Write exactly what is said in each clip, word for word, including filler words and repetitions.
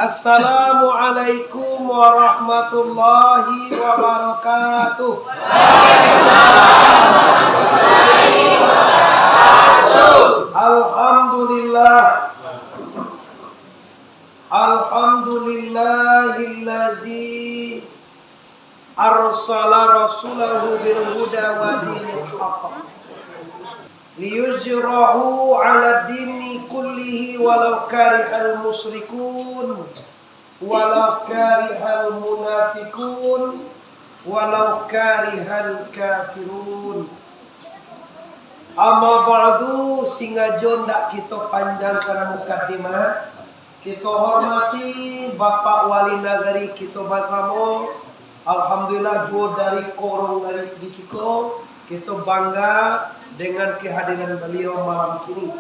Assalamualaikum warahmatullahi wabarakatuh. Alhamdulillah. Alhamdulillahillazi arsala rasulahu bil huda wa dinil haq liyuzhirahu ala dini kullihi walau karihal musyrikun, walau karihal munafikun, walau karihal kafirun. Amma ba'du, singajo ndak kito panjangkan mukadimah, kito hormati Bapak Wali Nagari kito basamo. Alhamdulillah, juo dari korong dari di siko, kito bangga dengan kehadiran beliau malam kini.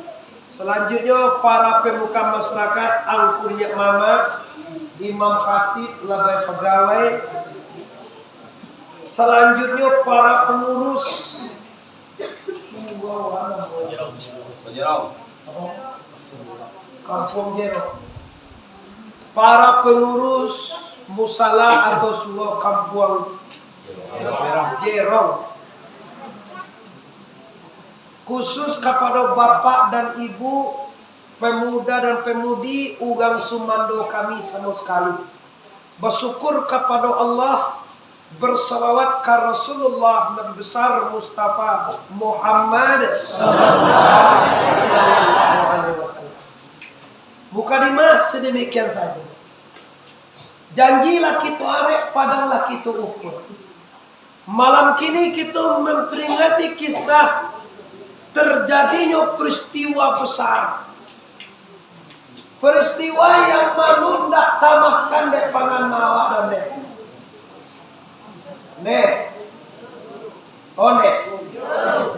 Salanjutnyo, para pemuka masyarakat, angku niniak mamak, imam khatib, labai pagawai. Salanjutnyo, para pengurus surau, Kampuang Jerong. Para pengurus musala atau surau Kampuang Jerong. Khusus kapado bapak dan ibu, pemuda dan pemudi, urang sumando kami samo sakali. Basyukur kapado Allah, bersalawat ka Rasulullah Nabi Besar Mustafa Muhammad sallallahu alaihi wasallam. Mukadimah sademikian sajo. Janji lah kito arek, padang lah kito ukur. Malam kini kito memperingati kisah terjadinyo peristiwa besar. Peristiwa yang malu ndak tamahkan dek pangan awak doh, dek. Dek. Oh, dek.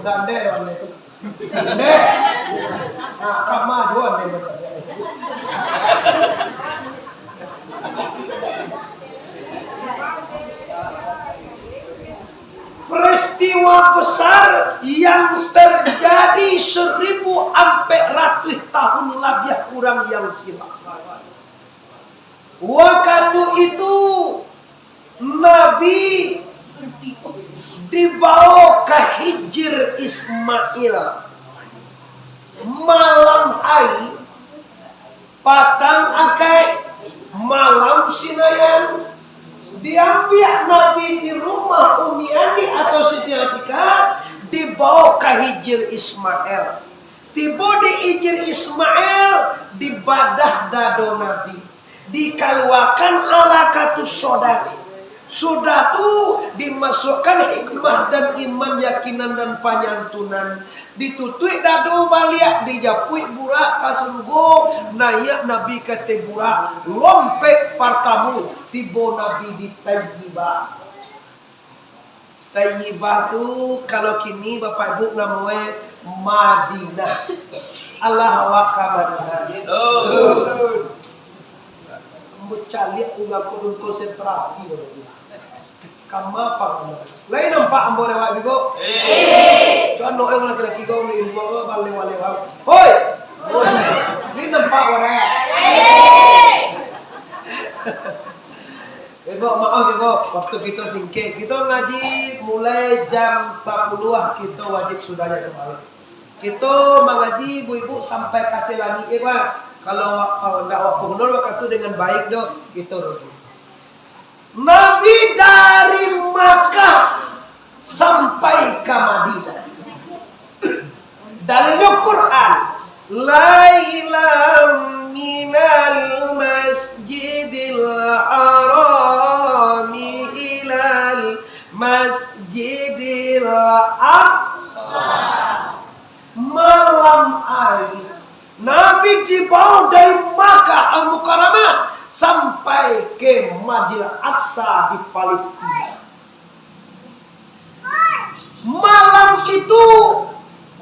Ndak, dek, dek tu. Dek. Nah, kama juo, dek, macam ni. Peristiwa besar yang terjadi seribu ampek ratuih tahun labiah kurang yang silam. Wakatu itu, Nabi dibawo ka Hijir Ismail. Malam hari, patang Akaik, malam Sinayan, diambiak Nabi di rumah Umi Ani atau Siti Atikah, dibawo ka Hijir Ismail. Tibo di Hijir Ismail, dibadah dado Nabi, dikaluakan alaqatus soda. Sudah tu, dimasuakkan hikmah dan iman, yakinan dan panyantunan. Ditutuik dado baliak, dijapuik burak ka surugo, naiak Nabi ka ateh burak, lompek partamo, tibo Nabi di Tayyibah. Tayyibah tu, kalau kini Bapak Ibu namonyo Madinah. Alah awak ka Madinah. Betul. Ambo caliak urang ko dulu konsentrasi. Kama pangana. Lai nampak ambo lewat, Ibu? Eh. Cuman doa urang laki-laki ko, ibu ko balewat-lewat. Hoi! Ini nampak urang. Eh. Ibu, maaf, Ibu, waktu kito singkek. Kito ngaji mulai jam sapuluah, kito wajib sudah jam sabaleh. Kito mangaji ibu-ibu sampai ka ateh langik, eh, Pak. Kalau, eh, ndak awak pangulun wakatu dengan baik doh, kito rugi. Nabi dari Makkah sampai ka Madinah. Dalilnyo Quran, "Lailam minal masjidil harami ilal masjidil aqsa." Malam hari, Nabi dibawo dari Makkah Al-Mukarramah sampai ke Masjidil Aqsa di Palestina. Malam itu,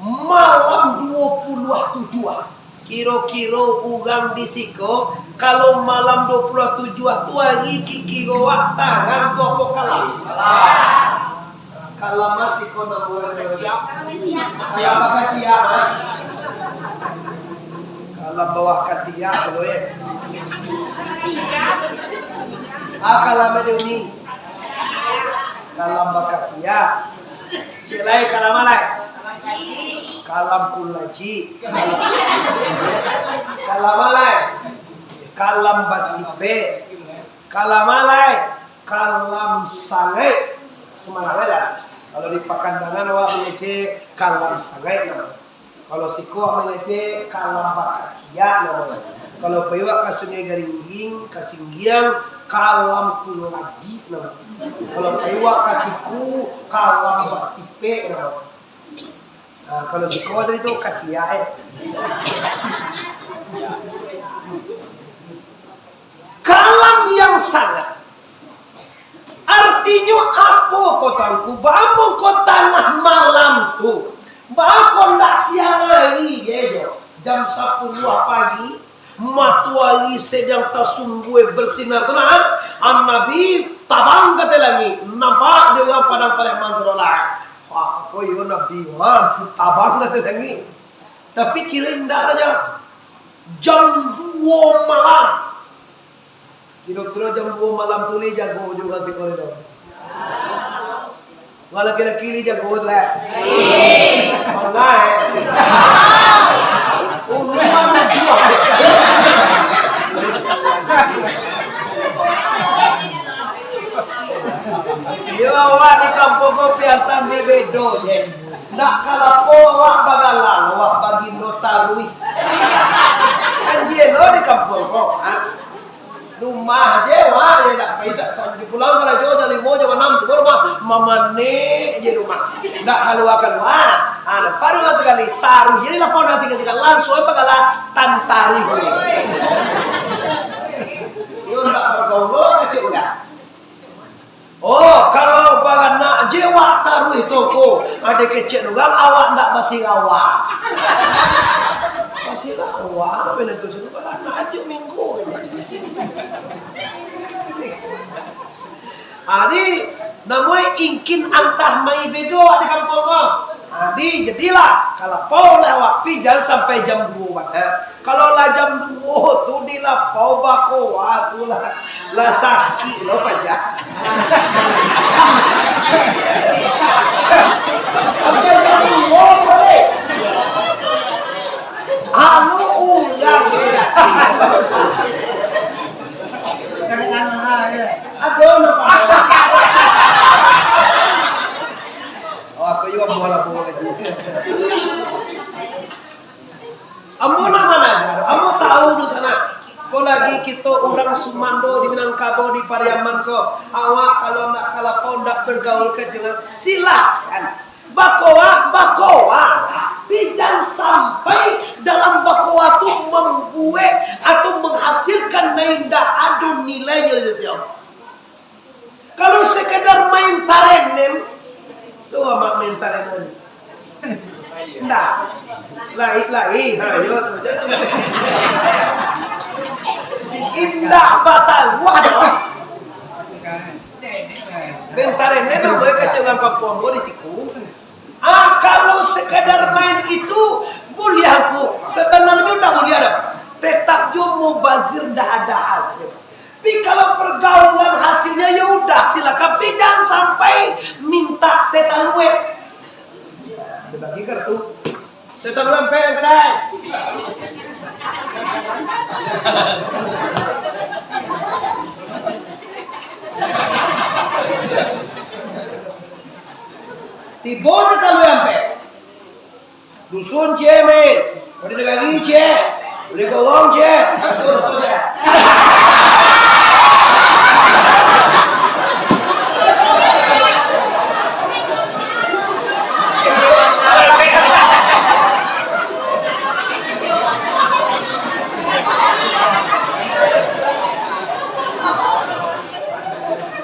malam duo puluah tujuah. Kiro-kiro urang di siko, kalau malam duo puluah tujuah tu ari, kikiro wak tarang tu apo kalam? Kalam masih ko namo? Siap. Siap apa siap, ha? Kalam bawah katiak tu, eh. Ah, kalam ado ni. Kalam bakaciak. Cik lai, kalam alai. Kalam kulaji. Kalam alai. Kalam basipek. Kalam alai. Kalam sangaik. Samalam lah. Kalau di Pakandangan awak mangecek kalam sangaik namonyo. Kalau siko mangecek kalam bakaciak namonyo. Kalau pai awak ka Sungai Garingging, ka Singgiang, kalam kulaji namonyo. Kalau pai awak ka Tuku, kalam basipek namonyo. Nah, kalau siko tadi tu kaciak, eh. Kalam yang sangaik. Artinyo apo ko, Tuangku? Baa mangko tangah malam tu? Baa mangko ndak siang ari je jo? Jam sapuluah pagi, matoari sadang tasumbua basinar tu nah, an Nabi tabang ka ateh langik, nampak dek urang Padang Pariaman tu lah. Wah, ko iyo Nabi, wah, tabang ka ateh langik. Tapi kiro indak aja. Jam duo malam. Kiro-kiro jam duo malam tu lai jago jo urang siko tu. Urang laki-laki lai jago tu lah. Alah, eh. Umi mah bujuah. Iyo, awak di kampuang ko piatan bebedo je. Ndak ka lapo awak bagala, awak bagindo taruih. Kan jelo di kampuang ko, ha? Rumah je, wah, ya ndak pai sa-, sa-, pulang karajo jam limo, jam anam, tu rumah mamanek je rumah. Ndak kalua-kalua. Ha, nampak rumah sakali, taruih je di lapau nasi ketika langsuang bagala tan taruih. Iyo ndak bargaul kecek urang. Oh, kalau baranak je awak taruih toko, ado kecek urang awak ndak basirawa. Basirawa, bila tu sudah baranak tiok minggu je. Jadi, namuah ingkin antah mai bedo di kampuang ko. Jadi, jadilah, kalau lapau lah awak pi, jan sampai jam duo bana. Kalau lah jam duo tu di lapau bakoa tu lah, lah sakik lo paja. Sampai jam duo boleh. Anu ulang ya. Ado nampak. Oh, aku juga mau lapor lagi. Ambo nak manajar, ambo tahu di sana. Ko lagi kito urang sumando di Minangkabau, di Pariaman ko, awak kalau ndak ka lapau, ndak bergaul ka jangan, silakan. Bakoa, bakoa. Tapi jan sampai dalam bakoa tu mambuek atau menghasilkan nan indak ado nilainyo dari sisi Allah. Kalau sekadar main tarenen, tu amak main tarenen. Ndak. Lai, lai, ha, yo tu. Indak bataruah doh. Main tarenen, ndak buliah kacau urang kampuang ambo di Tiku. Ah, kalau sekadar main itu, buliah aku. Sebenarnya ndak buliah doh. Tetap jo mubazir, ndak ada hasil. Tapi kalau pergaulan hasilnya, ya udah, silakan. Tapi jangan sampai minta teh talua. Ada bagi kartu. Teh talua ampek yang kedai. Tibo teh talua ampek. Dusun ciek, men. Ode nagari ciek. Ode ka urang ciek.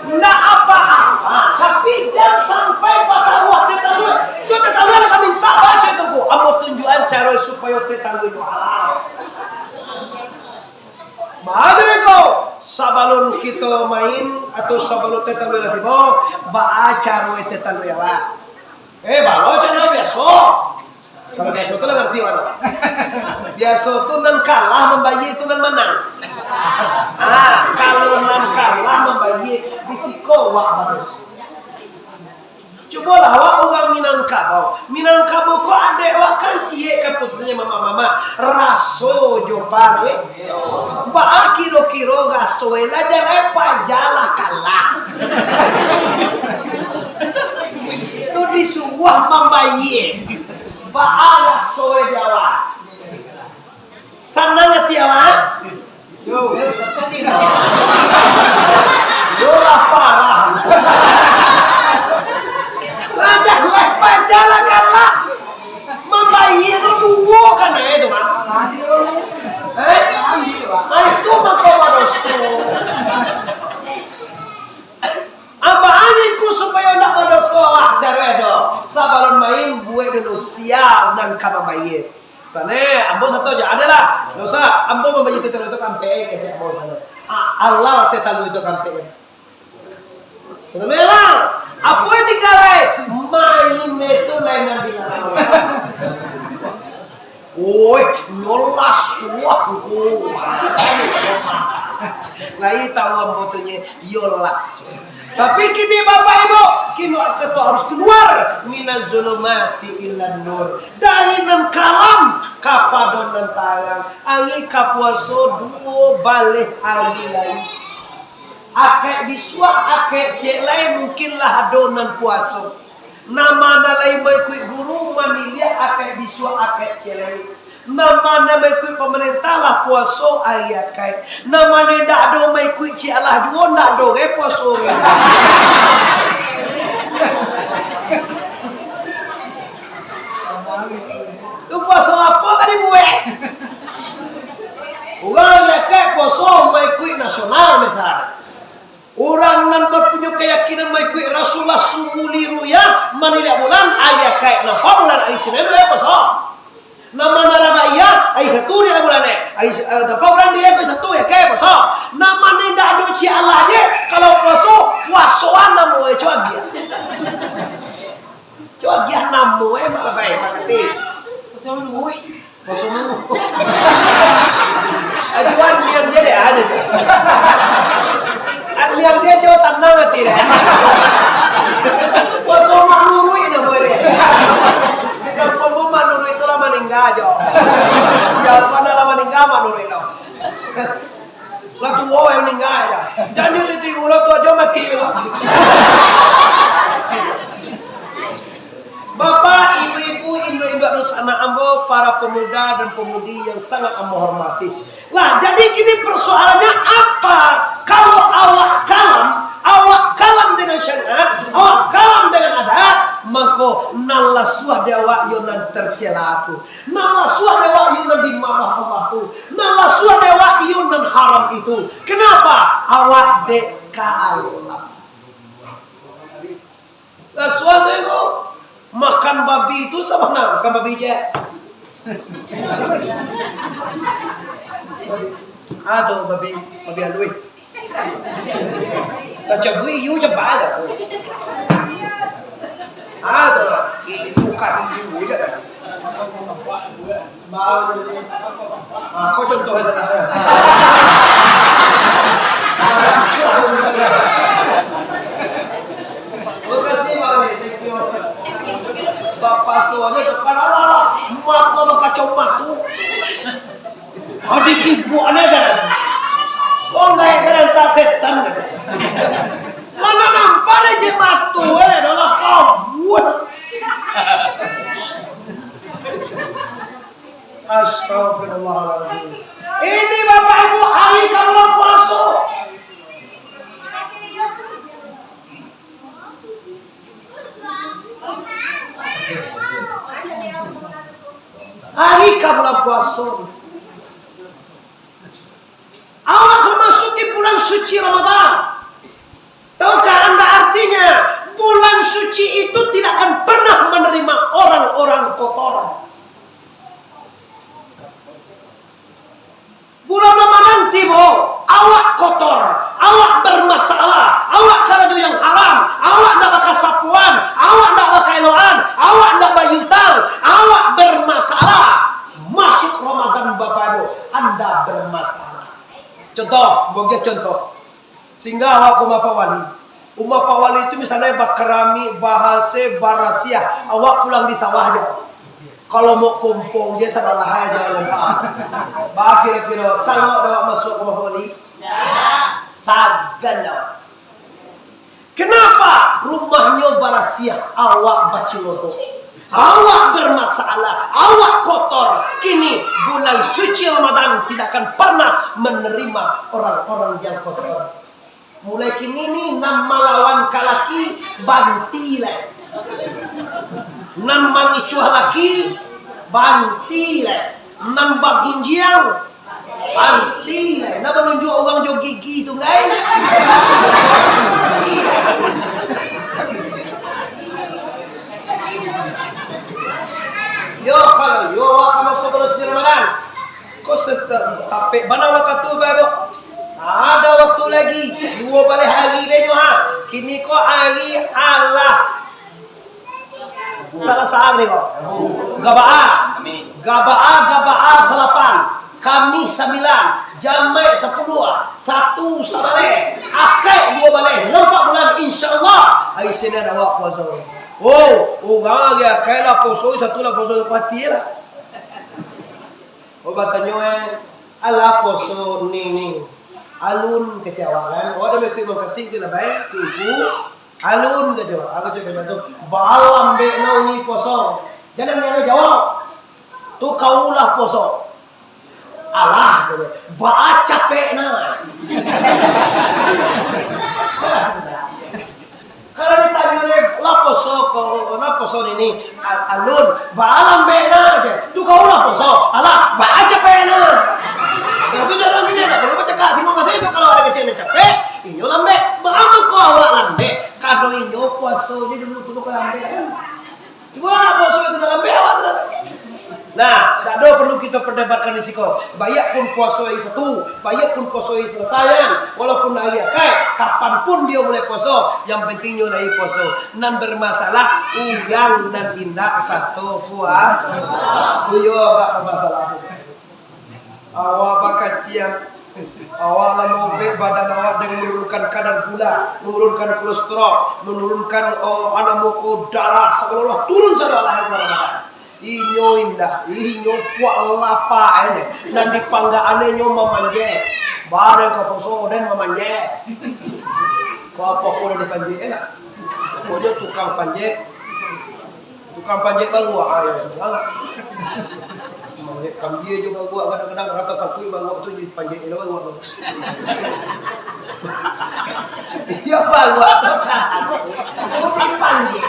Ndak apa-apa, tapi jan sampai bataruah teh talua. Tu teh talua lah ka minta baco tu ko. Ambo tunjuakan caro supayo teh talua tu halal. Mari ko, sabalun kito main atau sabalun teh talua lah tibo, baa caro teh talua awak? Eh, baa caro biaso. Kalau biaso tu lah ngarti awak tu. Biaso tu nan kalah mambayia, tu nan manang. Ah, kalau nan kalah mambayia, Di siko wak badoso. Cubolah wak urang Minangkabau. Minangkabau ko adek wak kan ciek kaputusannya mamak-mamak. Raso jo pare. Baa kiro-kiro raso e lah jalai paja lah kalah. Tu disuruah mambayie. Baa raso e di awak. Sanang ati awak? Yo lah parah. Lah jalai paja lah kalah. Mambayie tu duo kan eh tu mah. Eh? Ah, itu mako badoso. Abah angin ku supayo ndak badoso, ah, caro edo. Sabalun main, buek dulu sia nan ka mambayie. Sane, ambo sato je, ado lah. Ndak usah, ambo mambayie teh talu itu kampek, kecek ambo sane. Ah, alah teh talu itu kampek. Tenang lah. Apo yang tinggal lai? Main itu lain nan dilarang. Woi, nyo lah suah ko. Lai tahu ambo tu nye, yo lah suah. Tapi kini Bapak Ibu, kini kita harus keluar minaz zulumati ilan nur. Dari nan kalam kapado nan tarang. Ari ka puaso duo baleh ari lai. Akaik bisuak, akaik ciek lai, mungkin lah ado nan puaso. Nan ma nan lai maikuik guru, maniliak akaik bisuak, akaik ciek lai. Nan ma nan maikuik pamarentah lah puaso ari akaik. Nan ma nan indak ado maikuik ciek alah juo, ndak ado gai puaso gai. Tu puaso apo ka dibuek? Urang ari akaik puaso maikuik nasional misalnyo. Urang nan bapunyo kayakinan maikuik Rasulullah sumuli ruyah maniliak bulan, ari akaik nampak bulan ari Sinin tu, eh, puaso. Nan ma nan rabaiah, ari Sabtu niliak bulan, eh, ari, eh, nampak bulan di, eh, Sabtu, eh, akaik puaso. Nan ma nan indak ado ciek alah je, kalau puaso, puasoan namo, eh, co agiah. Co agiah namo, eh, mak labai, mak kati. Puaso manuruik. Puaso manuruik. Ajuan diam je deh, ado tu. An diam je jo sanang ati deh. Puaso manuruik namo deh. Di kampuang pun manuruik tu lah maningga jo. Ya, mana lah maningga manuruik tu. Lah tuo yang maningga ya. Janji titi ulo tu ajo mati lah. Bapak, ibu-ibu, induk-induk dunsanak ambo, para pemuda dan pemudi yang sangat ambo hormati. Lah, jadi kini persoalannya apa? Kalau awak kalam, awak kalam dengan syariat, awak kalam dengan adat, mako nan lah suah di awak yo nan tercela tu. Nan lah suah di awak yo nan dimarah Allah tu. Nan lah suah di awak yo nan haram itu. Kenapa? Awak dek kalam. Lah suah sajo ko. Makan babi tu sabana makan babi je. Ah tu babi, babi alui. Tacabuik iyu capat aja. Ah tu iyu ka iyu je. Ah, ko contoh sajo lah. Makasih, Bang Ali. Thank you. Bapaso aja tu. Kan alah, alah. Mato bakaco matu. Adi cibuk aja kan. Kok nggak ada ranta setan kan? Mana nampak aja matu, eh, adalah kabut. Astagfirullahaladzim. Ini Bapak Ibu, hari ka bulan puaso. Hari ka bulan puaso. Awak ka masuki bulan suci Ramadan. Tahukah Anda artinya? Bulan suci itu tidak akan pernah menerima orang-orang kotor. Bulan Ramadan tibo, awak kotor, awak bermasalah, awak karajo yang haram, awak ndak bakasapuan, awak ndak bakaeloan, awak ndak bayutang, awak bermasalah. Masuk Ramadan, Bapak Ibu, Anda bermasalah. Contoh, bagi contoh. Singgah awak ka umah Pak Wali. Umah Pak Wali tu misalnyo bakarami, bahaseh, barasiah, awak pulang di sawah jo. Kalau mau kompong je, salah lahai jo lempar. Bah, kiro-kiro, tangok dah awak masuak ka umah Pak Wali? Sagan dah awak. Kenapa? Rumahnyo barasiah, awak baciloto. Awak bermasalah, awak kotor. Kini bulan suci Ramadan tidak akan pernah menerima orang-orang yang kotor. Mulai kini ni, nan malawan ka laki, banti lai. Nan mangicuah laki, banti lai. Nan bagunjiang, banti lai. Nan manunjuak urang jo gigi tu, gai. Yo, kalau yo, awak ka masuak bulan suci Ramadan. Ko seta-, tapek bana wakatu, Bapak Ibu. Ada waktu lagi, duo baleh hari lai nyo, ha. Kini ko hari alah. Salah sahang ni ko. Gabaa. Gabaa, Gabaa salapan. Kamih sambilan. Jamaik sapuluah. Satu sabaleh. Akaik duo baleh. Nampak bulan, insya Allah. Hari Senin awak puaso. Oh, urang hari Akaik lah puaso, Satu lah puaso, pati lah. Oh, batanyo, eh, alah puaso ni, ni. Alun kecek awak kan. Awak dah mangikuik mangkatik tu lah baik. Tunggu. Alun kecek awak. Aku cakap macam tu. Baa lambek na uni puaso. Jangan nian jawab. Tu kau lah puaso. Alah, baa capek na. Kalau ditanyo dek, "Lah poso ko, lah poso ni, ni, al-, alun, baa lambek na," je. Tu kau lah poso, "Alah, baa capek na." Nah, tu jarang gini, nak perlu bacakak, singgung maksudnya tu, kalau ada kecil yang capek, inyo lambek, baa mangko awak lambek, kado inyo puaso je dulu tu, bukan lambek. Cuma nak puaso itu dalam bewa tu dah. Nah, tak ada perlu kita perdebatkan di siko. Baiak pun puaso hari Satu, baiak pun puaso hari Selasa, kan? Walaupun hari Akaik, kapan pun dia mulai puaso, yang penting nyo lai puaso. Nan bermasalah, urang nan indak sato puaso. Tu yo agak bermasalah tu. Awak bakaciang. Awak lah maubek badan awak dengan menurunkan kadar gula, menurunkan kolesterol, menurunkan, oh, anak moko darah, seolah-olah turun sajo lahir pada badan. Inyo indak, inyo puak lapak aja. Nan dipanggaannya inyo mamanjek. Barang ka poso dan mamanjek. Kau apa pun dipanjek, enak. Pokoknya tukang panjek. Tukang panjek baruak, ah, yo sudah lah. Panjek kambia jo baruak, kadang-kadang rata sakui baruak tu, jadi panjek je lah baruak tu. Iyo, baruak tu tak sakui. Jadi panjek.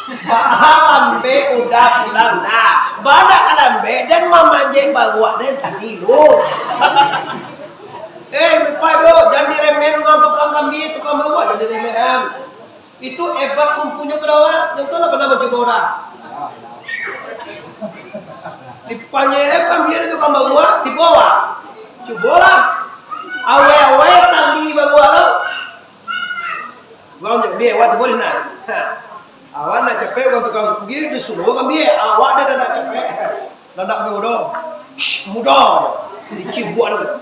Baa lambek udah pulang dah. Baa ka lambek dan mamanjek baruak den tadi lu. Eh, Bapak Ibu, jangan diremehin urang tukang kambia, tukang baruak, jangan diremehin. Itu hebat kumpunya perawan, yang tu lah pernah mencuba orang. Dipanjek kambia itu kan baruak, tibo awak. Cubolah. Awai-awai tali baruak tu. Bang, cek, biar awak tibo di sana. Ha. Awak nak capek, orang tukang kambia disuruh kambia. Awak dah nak capek. Dah nak kambia muda. Shh, muda. Dicibuak tu.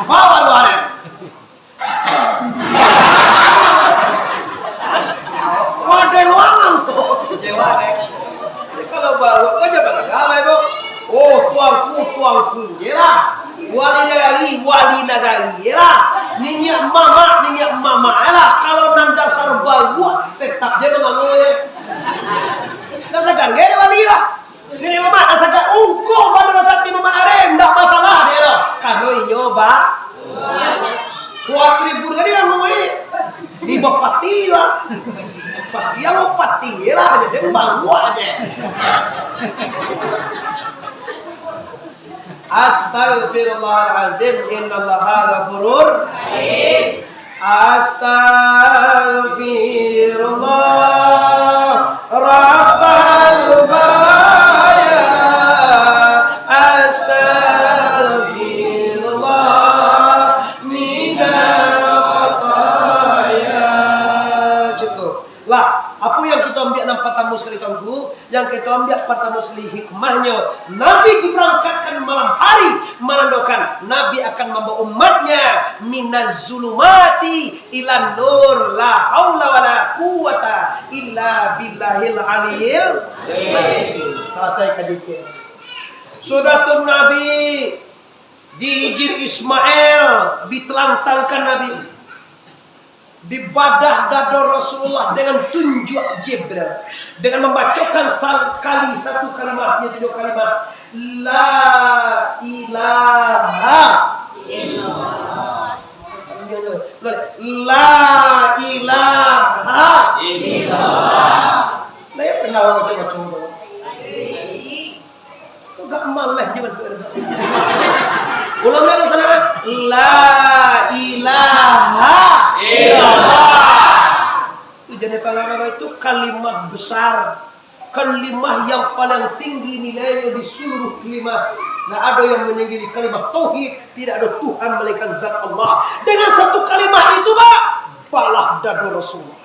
Bawa dua ni. Wadah luangan tu. Kecewa, kan? Jadi, kalau bawa kan jangan bangga, Bapak Ibu. Oh, tuanku, tuanku je lah. Wali nagari, wali nagari je lah. Niniak mamak, niniak mamak je lah. Kalau nan dasar baruak, tetap je mangangau je. Dasar gangge dia wali lah. Niniak mamak, dasar gangge. Ungkuh bana dasar ti mamak arem, ndak masalah dia lah. Karano inyo ba-, suatu ribu tadi lah mangangau. Di bapati lah. Pati yang bapati je lah, jadi baruak je. Astaghfirullahalazim, innallaha ghafurur rahim. Astaghfirullah, Rabbal baraya. Astaghfirullah, minal khataya. Cukup. Lah, apo yang kito ambiak nan partamo sakali, Tuanku? Yang kito Ambiak partamo sakali hikmahnyo, Nabi diberangkatkan malam hari, manandokan Nabi akan mambawa umatnya minaz zulumati ilan nur, la haula wala quwwata illa billahil aliyil azim. Salasai kaji ciek. Sudah tu Nabi diijin Ismail, ditelantangkan Nabi. Dibadah dado Rasulullah dengan tunjuak Jibril, dengan mambacokan sakali satu kalimah, yaitu jo kalimah, "La ilaha illallah." La ilaha illallah. Nah, ya pernah baco-baco tu. Kok gak maleh je bantuak tu? Ulang dari sana. La ilaha illallah. Itu jadi pangalaman itu kalimah besar. Kalimah yang paling tinggi nilainya di seluruh kalimah. Nggak ada yang meninggi di kalimah tauhid. Tidak ada Tuhan melainkan zat Allah. Dengan satu kalimah itu, Pak, balah dado Rasulullah.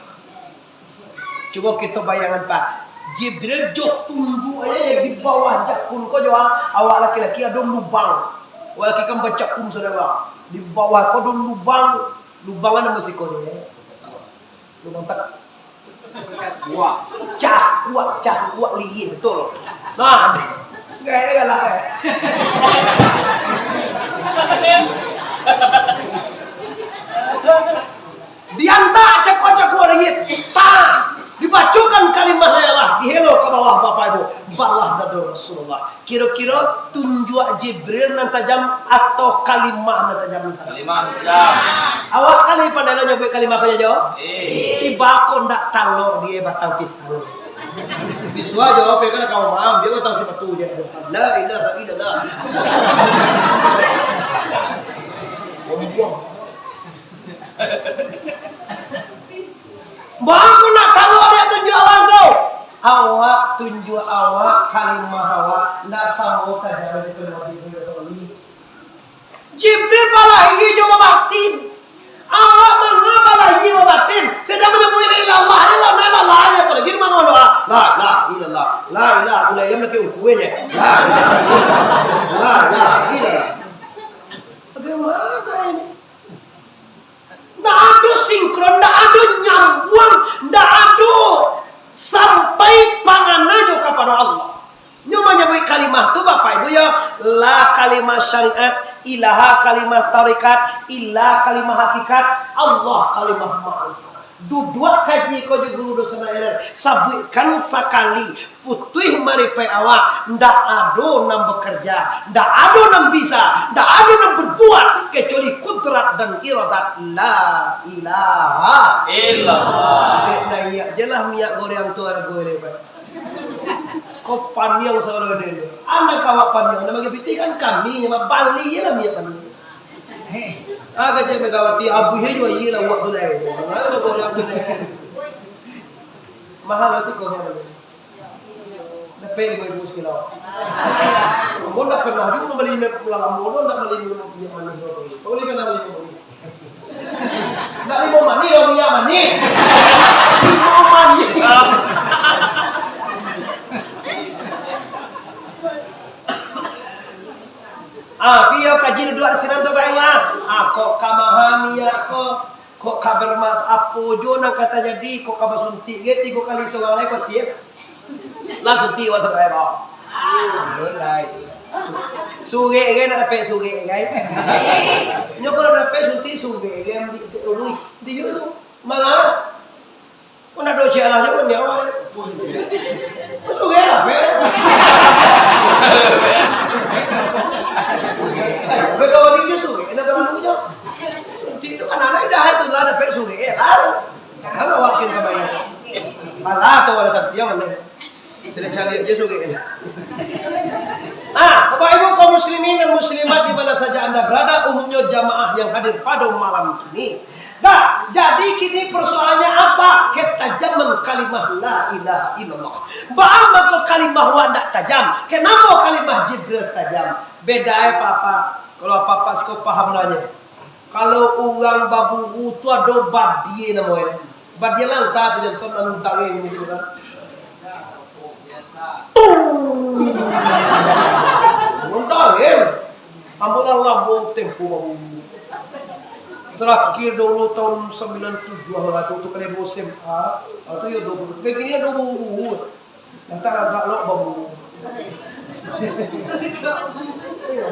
Cubo kito bayangan, Pak. Jibril jo tunjuak aja di bawah jakun ko jo, ah. Awak laki-laki ado lubang. Awak laki kan bajakun, saudara. Di bawah ko ado lubang. Lubang ado masih ko ni, ya. Lubang tak. Wah. Cakuak, cakuak lihia, betul. Nah, gaya galak, eh. Diantak cako-cako langik, ta, dibacokan kalimah la ilaha, dihelo ka bawah, Bapak Ibu, balah dado Rasulullah. Kiro-kiro tunjuak Jibril nan tajam atau kalimah nan tajam? Kalimah tajam. Awak kan lai pandai lo nyabuik kalimah ko jo? Eh. Tibo ko ndak talok di batang pisang. Bisuak jo, pai ka rumah, ambiak batang sipatu je. La ilaha illallah. Baa ko nak tahu awak tunjuak awak ko? Awak tunjuak awak, kalimah awak, ndak samo tajam jo kalimah Jibril tadi. Jibril balahia jo babatin. Awak manga balahia babatin? Sadang manyabuik la ilaha illallah, la ilaha illallah, apolai di manga doa. La ilaha illallah, la ilaha illallah, yang lagi ungkuenye. La ilaha illallah, la ilaha illallah. Bagaimana ini? Ndak ado sinkron, ndak ado nyambuang, ndak ado sampai pangana jo kapado Allah. Nyo manyabuik kalimah tu, Bapak Ibu, yo, la kalimah syariat, ilaha kalimah tarekat, illa kalimah hakikat, Allah kalimah ma'rifat. Duduak kaji ko jo guru dosen Ailer, sabuikkan sakali, putuih maripai awak, ndak ado nan bakarja, ndak ado nan bisa, ndak ado nan berbuat, kecuali kudrat dan iradat. La ilaha illallah. Dek naiak je lah minyak goreng tu, ado goreng, Pak. Ko paniang saurang den. Anak awak paniang, nak bagi pitih kan kami, bali je lah minyak paniang. Ah, kecek Megawati, abuih juo iye lah awak tu lai. Mahal lah siko. Dapek limo ribu sakilo. Ambo ndak pernah juo mambali minyak, lah lamo tu ndak bali minyak manih tu. Kau bali pernah bali minyak manih? Ndak limo manih, lah minyak manih. Limo manih. Ah, piyo kaji duduak di sinan tu, Pak, ah. Ah, kok ka maha minyak ko? Kok ka bermas-, apo juo nan ka tajadi, kok ka basuntik ge tigo kali surang lai ko tiek. Lah suntik wak sarai ko. Mulai. Surek ge nak dapek surek ge. Nyo kalau dapek suntik surek ge, ambiak tu, ui, dia tu. Malah. Kok ndak do ciek lah, jangan nyawa. Kok surek lah, be. Be, kalau dia surek, kenapa lalu je? Suntik tu kan anak dah tu lah, dapek surek, eh, lah. Jangan awak kira kembali. Malah tu ada santiang mana. Tidak cari aja surek. Ah, Bapak Ibu kaum muslimin dan muslimat di mana saja Anda berada, umumnya jamaah yang hadir pada malam ini. Nah, jadi kini persoalannya apa? Ketajaman kalimah la ilaha illallah. Baa mangko kalimah wak ndak tajam? Kenapa kalimah Jibril tajam? Beda, eh, Papa. Kalau Papa siko paham nanya. Kalau urang baburu tu ado badia namonyo. Badia langsa tu, jantan anu taring gitu kan. Tung! Mantap, eh? Ambo lah labo tempo baru. Terakhir dulu tahun sembilan tujuh lah tu, tu kena S M A. Ah, tu ya dua puluh. Begini ya dua puluh. Datang agak lok baru.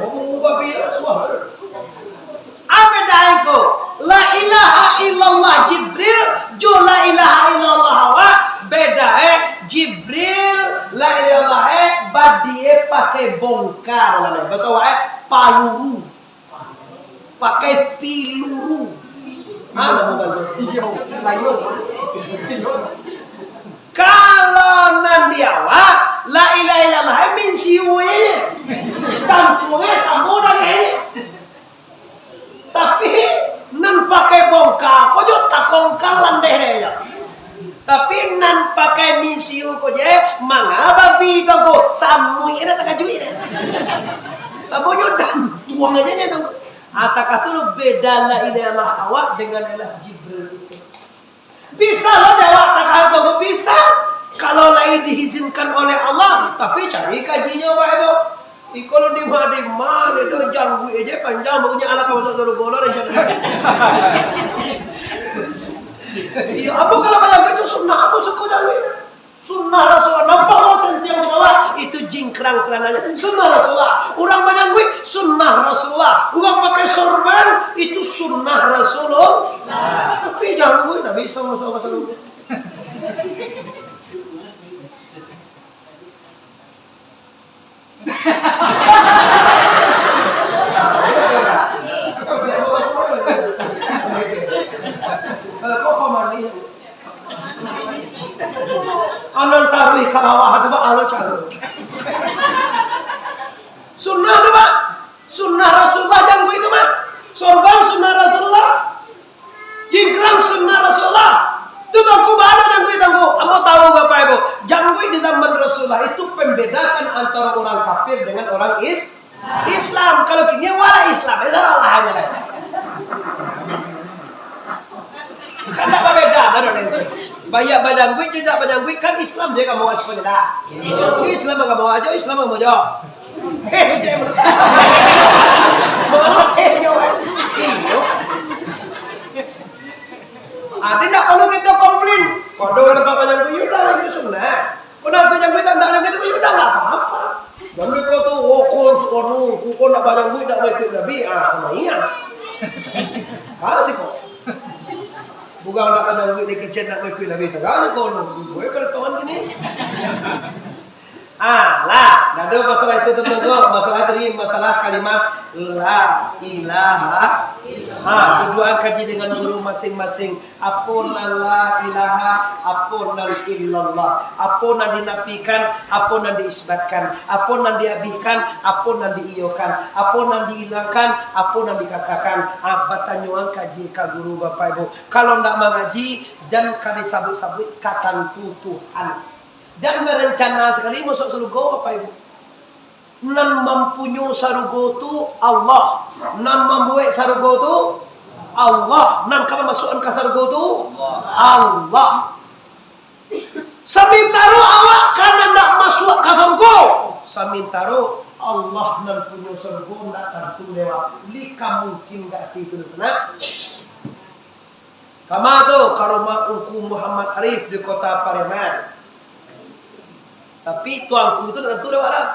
Baru babi lah suah. Apo beda ko? La ilaha illallah Jibril, jo la ilaha illallah awak, beda eh. Jibril, la ilaha illallah eh, badie pakai bongka dalam eh. Bahasa awak eh, paluru. Pakai piluru. Ah, nama bahasa. Iyo, lain. Kalau nan di awak, la ilaha illallah eh, minsiu eh. Tantu eh, samo dah eh. Tapi, nan pakai bongka ko jo takongkang landeh deh, yo. Tapi, nan pakai minsiu ko je, manga babi tu ko, samuik dah takajuik deh. Samonyo dantuang aja je tu. Atakah tu lo beda la ilaha illallah awak dengan la ilaha Jibril itu. Bisa lo dewek takah tu, bisa. Kalau lai diizinkan oleh Allah, tapi cari kajinyo bae tu. Iko lo di ma, di ma, ni tu jangguik aja panjang, baunya anak kamu satu dulu bolong aja. Iyo, apo kalau banyak itu sunnah, apo suko jangguik? Sunnah Rasulullah, nampak lo sentiang di bawah, itu jingkrang celananya. Sunnah Rasulullah. Urang bajangguik, sunnah Rasulullah. Urang pakai sorban, itu sunnah Rasulullah. Tapi jangguik ndak bisa masuk ka sargo. Kok pamani? Anan taruih ka bawah tu, Pak, alo caro. Sunnah tu, Pak. Sunnah Rasulullah jangguik tu, Pak. Sorban sunnah Rasulullah. Jingkrang sunnah Rasulullah. Tu Tuangku bana jangguik, Tuangku. Ambo tahu, Bapak Ibu. Jangguik di zaman Rasulullah itu pembedakan antara orang kafir dengan orang is-, Islam. Kalau kini wala Islam, ya salah aja lah. Kan tak berbeda, kan, orang itu. Banyak bajangguik, tidak bajangguik, kan Islam je kamu masuk dah. Islam agama aja, Islam agama aja. Hehe, je. Hehe, je, weh. Iyo. Ah, dia ndak perlu kita komplain. Kalau orang nampak bajangguik, ya udah, itu sunnah. Kau nak bajangguik, tak nak bajangguik, ya udah, nggak apa-apa. Jangan kau tu, oh, kau suka nu, kau nak bajangguik, tak mau ikut Nabi, ah, sama iya. Ah, sih kau. Bukan nak bajangguik di kecil, nak mau ikut Nabi, tak ada kau nu. Gue pada Tuhan gini. Ah, lah, dah ada masalah itu tertentu. Masalah tadi, masalah kalimat la ilaha. Ah, dudukan kaji dengan guru masing-masing. Apo nan la ilaha, apo nan illallah, apo nan dinafikan, apo nan diisbatkan, apo nan diabihkan, apo nan diiyokan, apo nan diilangkan, apo nan dikakakan. Ah, batanyoan kaji ka guru, Bapak Ibu. Kalau ndak mangaji, jan ka disabuik-sabuik, ka tantu Tuhan. Jan barencana sakali masuak sarugo, Bapak Ibu. Nan mampunyo sarugo tu Allah. Nan mambuek sarugo tu Allah. Nan ka mamasuakan ka sarugo tu Allah. Samantaro awak kan ndak masuak ka sarugo. Samantaro Allah nan punyo sarugo ndak tantu lewat. Lika mungkin gak ati tu, sanak. Kama tu, ka rumah Ungku Muhammad Arif di Kota Pariaman. Tapi tuangku tu tantu dah lah.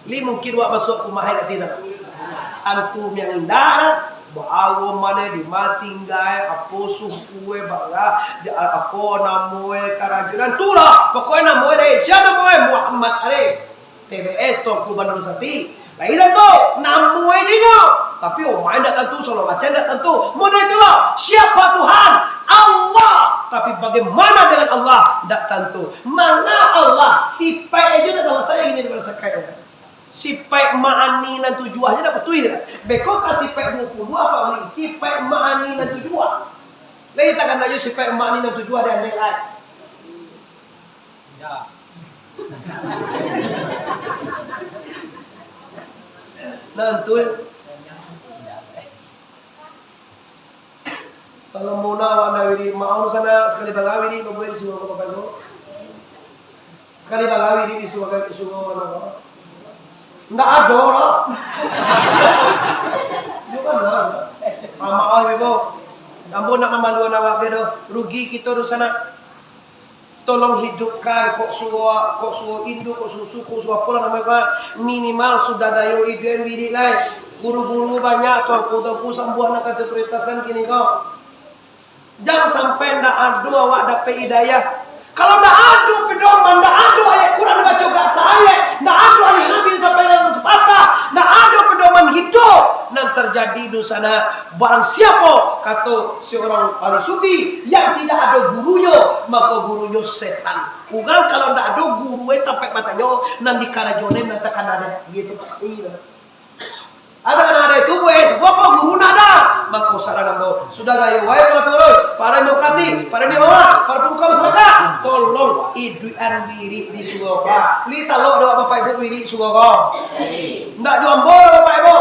Li mungkin wak masuak ka rumah ai kati tu. Tantu yang indah lah. Baawo mane di ma tingga, apo suku e, bara, di, apo namo e, karajo. Tantu lah. Pokoknya namo e, sia namo e, Muhammad Arif. T B S Tuangku Bandung Sati. Lain tu, namo e nyo. Tapi umai ndak tantu, solo macam ndak tantu. Model itulah, siapa Tuhan? Allah. Tapi bagaimana dengan Allah? Ndak tantu. Mana Allah? Sipaik aja ndak tahu saya gini daripada sakai. Sipaik ma'ani nan tujuah aja ndak betul. Beko ka sipaik dua puluh apa lagi? Sipaik ma'ani nan tujuah. Lain takana aja sipaik ma'ani nan tujuah ada andai lain. Nah, tu. Kalau mau nak awak nak wirid, mau sana sekali bala wirid, babuek di sini, bapak-bapak tu. Sakali balawi di, di surau, di surau mano? Ndak ado lah. Di mano? Ah, maaf, Ibu. Ambo ndak mamaluan awak ge doh. Rugi kito dunsanak. Tolong hidupkan, kok surau, kok surau induk, kok surau suku, surau apolah namo ko, minimal sudah gayo iduik wirik lai. Guru-guru banyak, tuanku-tuanku sambuah nan ka diprioritaskan kini ko. Jan sampai ndak ado awak dapek hidayah. Kalau ndak ado pedoman, ndak ado ayat Quran baco gak saayat, ndak ado hadis Nabi sampai gak sapatah, ndak ado pedoman hidup nan terjadi dunsanak. Barang siapo, kato seorang ahli sufi, yang tidak ado gurunyo, mako gurunyo setan. Urang kalau ndak ado guru, eh, tampek batanyo, nan di karajoan nan takana deh, gitu pasti lah. Ada nan ada itu, buah, eh, sebab apa guru ndak ada? Mako saran ambo, sudah gayo, wahai para pengurus, para imam khatib, para imam awak, para pemuka masyarakat, tolong iduikan wirik di surau. Lai talok dek bapak ibu wirik surau. Ndak jo ambo doh, bapak ibu.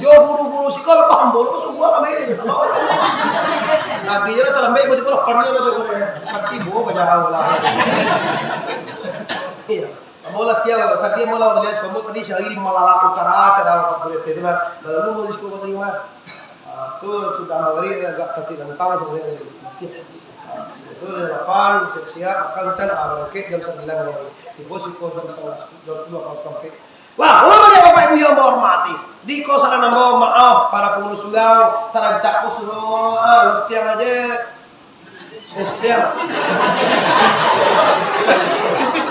Jo guru-guru siko, ko ambo lo subuah kami. Nabi je lah talambek, ibu tu lah pandai lah tu. Mati bo, bajauah lah. Iyo. Ambo lah tiap, tadi ambo lah malihat, ambo tadi sahari di Malala Utara, acara Pak Guru T tu lah. Lalu mau di sekolah tadi mah. Ah, tu sudah maghrib, agak tati lantang sebenarnya. Ah, itu dari delapan, siap-siap, makan, can, ah, barangkek jam sembilan malam. Tibo siko jam setengah sepuluh, jam sepuluh, harus barangkek. Wah, ulama dan Bapak Ibu yang bahormati. Di ko saran ambo, maaf, para pengurus surau, sarancak ko surau, ah, lutiang aja. Eh, siap.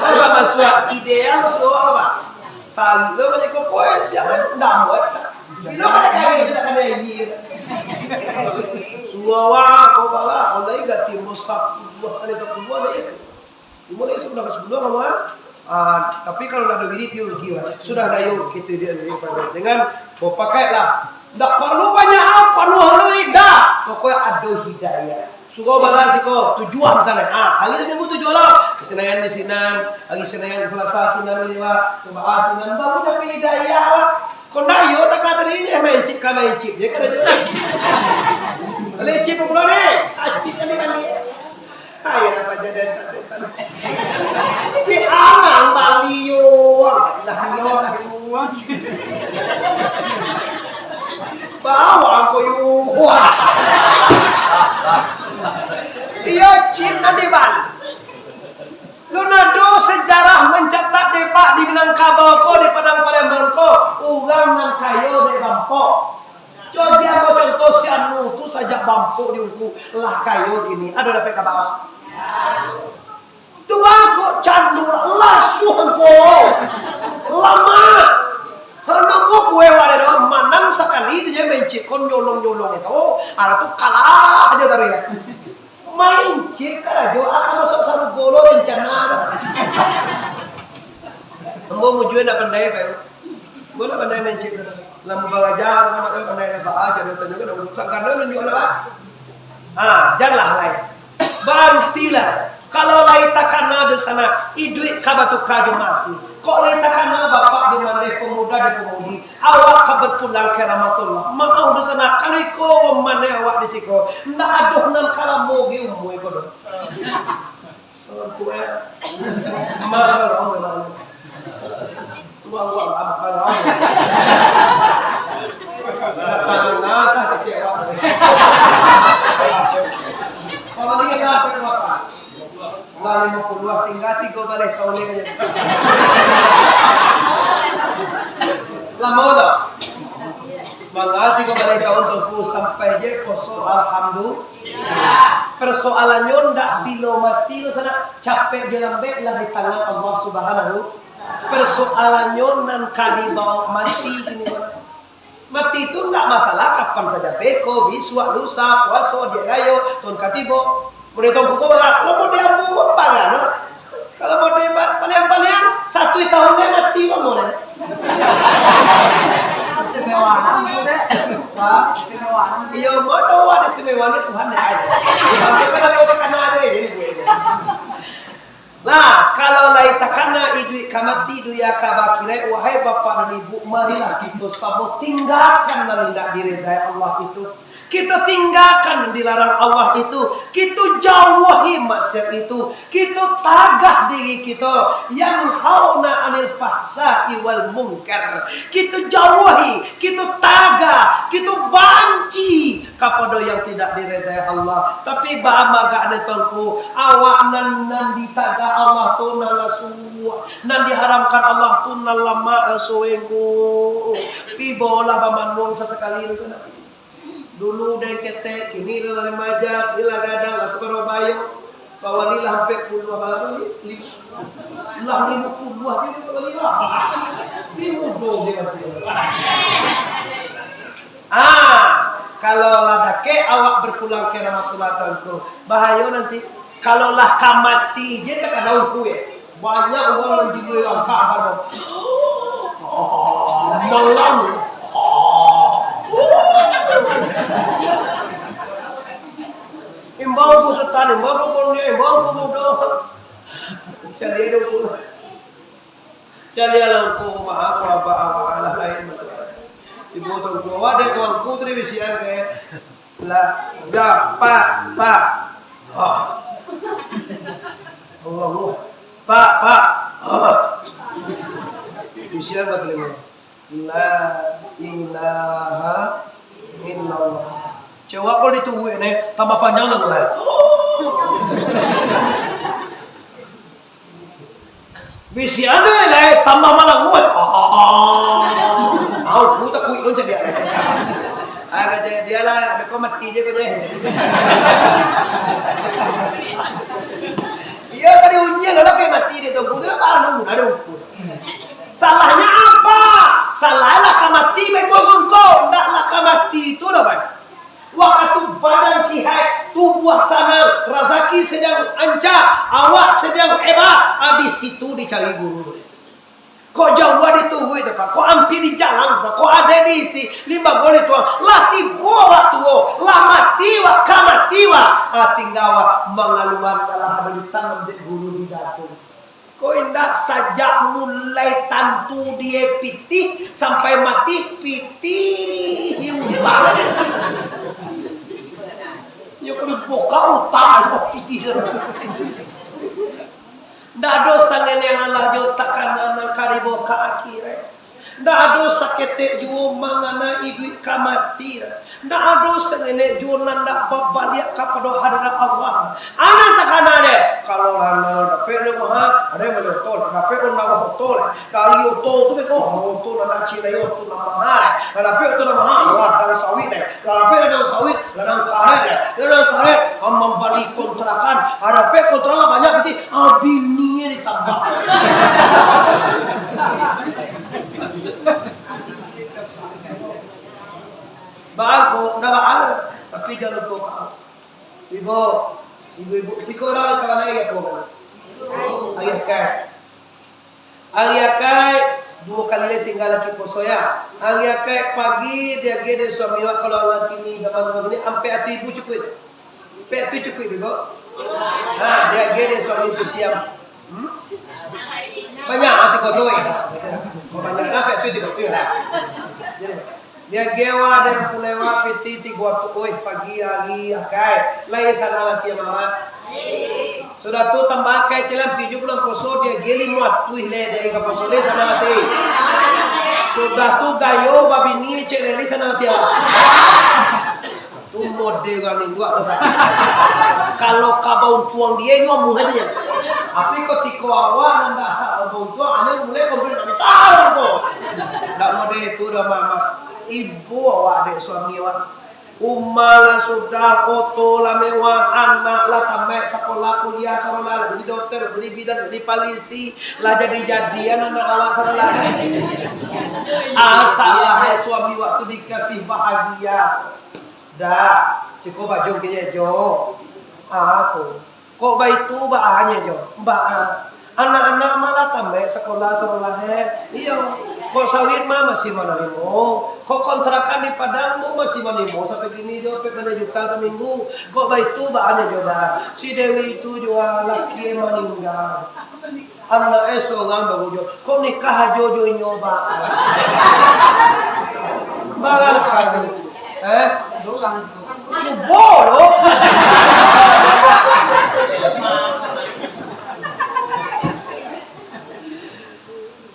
Kalau masuak ideal surau, Pak. Sari lo balik koko, eh, siap, eh, ndak buat, cak. Bilo kada kaya, kada kaya, iya. Surau, ah, kau bawa, kau lagi ganti mau sapu buah, ada sapu buah, ada. Cuma lagi sebelah ka sebelah, kawan. Ah, tapi kalau ndak ado wirid, dia rugi lah. Sudah gayo kito dia, dia, dengan bapakai lah. Ndak paralu banyak apa, panuah lo indak. Pokoknya ado hidayah. Surau bala siko, tujuah misalnya. Ah, hari Minggu tujuah lah. Ka Senayan di sinan, hari Senayan, Selasa sinan, ini lah. Sabaa sinan, baru dapek hidayah lah. Kok ndak iyo, tak kata dia, eh, main chip ka main chip je, kan aja. Main chip pulo ni, ah, chip kan dia balik. Hai, apa jadi tak setan? Chip anang bali yo. Lah, yo. Bawa ko yo. Iyo, chip nan di bali. Lun ado sejarah mancatat dek Pak di Minangkabau ko, di Padang Pariaman ko, urang nan kayo dek bampok. Jadi ambo contoh si Anu tu sajak bampok di ungku lah kayo kini. Ado dapek kaba? Tu bangkok candu lah, lasuah ko. Lama. Handak ko kue wadah doang, manang sakali tu je mencik kon nyolong-nyolong itu, ada tu kalah aja taruih. Main chip karajo, akan masuk sarugo lo rencana tu. Ambo mujua ndak pandai, Pak. Ambo ndak pandai main chip tu. Lah mubaraja, ndak pandai, ndak pandai, ndak pandai, cari tanyo kan, ndak usah, karena nunjuk lah, Pak. Ha, janlah lai. Barantilah. Kalau lai takana dosa nak, iduik ka batuka jo mati. Kok lai takana bapak jo mandeh, pemuda jo pemudi, awak ka bapulang ka rahmatullah. Maaf dosa nak, kalau iko roman awak di siko, ndak ado nan ka lamo gi umua iko doh. Orang tua, mah, orang tua. Tua, tua, abah, abah. Tangan atas kecil, Pak. Pamalihan apa tu, Pak? Lah lima puluah, tingga tigo baleh taun lagi. Lamo tu? Manga tigo baleh taun tu, ku sampai je poso, alhamdulillah. Persoalannyo ndak bilo mati tu sanak, capek jo lambek lah di tangan Allah Subhanahu. Persoalannyo nan ka dibaok mati kini ko. Mati tu ndak masalah, kapan saja, beko, bisuak, lusa, puaso, diak gayo, tahun ka tibo. Model tahun kuko, kalau model ambo, apa kan? Kalau model ba-, paliang-paliang, satu tahun dia mati, ambo, deh. Istimewa, deh. Hah? Istimewa. Iyo, mau tahu ada istimewa ni Tuhan, deh. Sampai pada kau takana ada, jadi gue aja. Nah, kalau lai takana iduik ka mati, dunia ka bakhirai, wahai bapak dan ibu, marilah kito samo tinggakan nan indak diridai Allah itu. Kito tinggakan dilarang Allah itu, kito jauahi maksiat itu, kito tagah diri kito, yanhauna 'anil fahsya'i wal munkar. Kito jauahi, kito tagah, kito banci kapado yang tidak diredai Allah. Tapi baa magaknyo Tuangku, awak nan, nan ditagah Allah tu nan lah suah, nan diharamkan Allah tu nan lamak, eh, suengku. Pibolah bamanuang sasakali tu sana. Dulu dek ketek, kini lah remaja, kini lah gadang, lah sabaraha bayo. Pak Wali lah ampek puluah, Pak Wali, li-, lah limo puluah aja Pak Wali lah. Ti mudo dia mati. Ah, kalau lah dakek awak berpulang ke rahmatullah Tuangku, bahayo nanti. Kalau lah ka mati je takana ungku, eh. Banyak urang nan di lua angka abah. Oh, malam. Imbau ku sutan, imbau ku kurnia, imbau ku mudo. Caliak dong ku. Caliaklah ungku, maaf, ko abah awak lah lain. Ibu Tuangku, awak dek Tuangku tu dibisiakan. Lah, dah, pak, pak. Hah. Allah, Allah. Pak, pak. Hah. Bisiakan ka talingo. La ilaha illallah. Cewek kalau dituwik ni, tambah panjang lah gue. Bisi aja lai, tambah malang gue. Au, ku takuik pun cak dia. Ah, kata dia lah, beko mati je kau je. Iya, tadi unyi lah, lah kayak mati dia tu. Ku tu lah malu, ada ukur. Salahnyo apa? Salah lah ka mati, baik bangun ko. Ndak lah ka mati tu dah, baik. Wakatu badan sihat, tubuah sanang, razaki sadang ancak, awak sadang hebat, ah, di situ dicari guru. Kok jauah dituruik tu, Pak? Kok ampia di jalan tu, Pak? Kok ado di isi limbago di tuang? Lah tibo awak tuo, lah mati awak, ka mati awak. Ah, tingga awak mangaluan, alah ado di tangan dek guru di dalam. Ko indak, sajak mulai tantu die pitih sampai mati, pitih ubah. Yo, kena buka utak, oh, pitih. Ndak ado sangenek alah jo takana nan karibo ka akhirat. Ndak ado saketek juo mangana iduik ka mati. Ndak ado sangenek juo nan ndak babaliak kapado hadarat Allah. Anan takana deh, kalau lah nan dapek nyo maha, ado yang bali oto, lah dapek nyo maha oto lah. Dari oto tu beko, oto nan kacik lai, oto nan maha lah. Lah dapek oto nan maha, ladang sawit lah. Lah dapek ladang sawit, ladang karet lah. Ladang karet, ah, mambali kontrakan. Lah dapek kontrakan banyak, pitih, ah, bini ditambah. Baa ko, ndak baa, tapi jan lupo ka. Ibu, ibu-ibu, siko urang ka ma lai ko? Ari Akaik. Ari Akaik, duo kali lai tingga laki puaso, ya. Ari Akaik pagi, diagiah dek suami awak, kalau urang kini, zaman urang kini, ampek ratuih ribu cukuik. Pek tu cukuik juo. Ha, diagiah dek suami pitih. Hmm? Banyak hati kau tu, eh. Kau banyak lah, pek tu tigo tu lah. Jadi, diagiah awak dek pulai awak pitih tigo tu, oi, pagi ari Akaik. Lai sanang ati, Mamak? Sudah tu tambah Akaik cilan piju bulan puaso, diagiah limo ratuih lai, dek ka puaso, lai sanang ati. Sudah tu gayo babini, cek lai, lai sanang ati, ah. Tu model urang induak tu, Pak. Kalau ka bauntuang dia, inyo amuah aja. Tapi kutiko awak nan dah bauntuang, anyo mulai komplain, "Nak bicara tu." Ndak model itu doh, Mak, Mak. Ibu awak, dek suami awak. Umah lah sudah, oto lah mewah, anak lah tamaik sakolah, kuliah, sakolah, lah jadi dokter, lah jadi bidan, lah jadi polisi, lah jadi-jadian anak awak sakolah. Asalah, hai suami awak tu dikasih bahagia. Dah, siko baju kini jo. Ah, tu. Kok baitu baanyo jo? Baa. Anak-anak malah tamaik sakolah sakolah, eh. Iyo. Kok sawit mah masih manarimo. Kok kontrakan di Padang tu masih manarimo sampai kini jo, sampai banyak juta saminggu. Kok baitu baanyo jo, Bang? Si Dewi itu jua laki maningga. Anak eh sorang baru jo. Kok nikah ajo jo inyo, Bang? Barang kami. Eh? Cubo lo.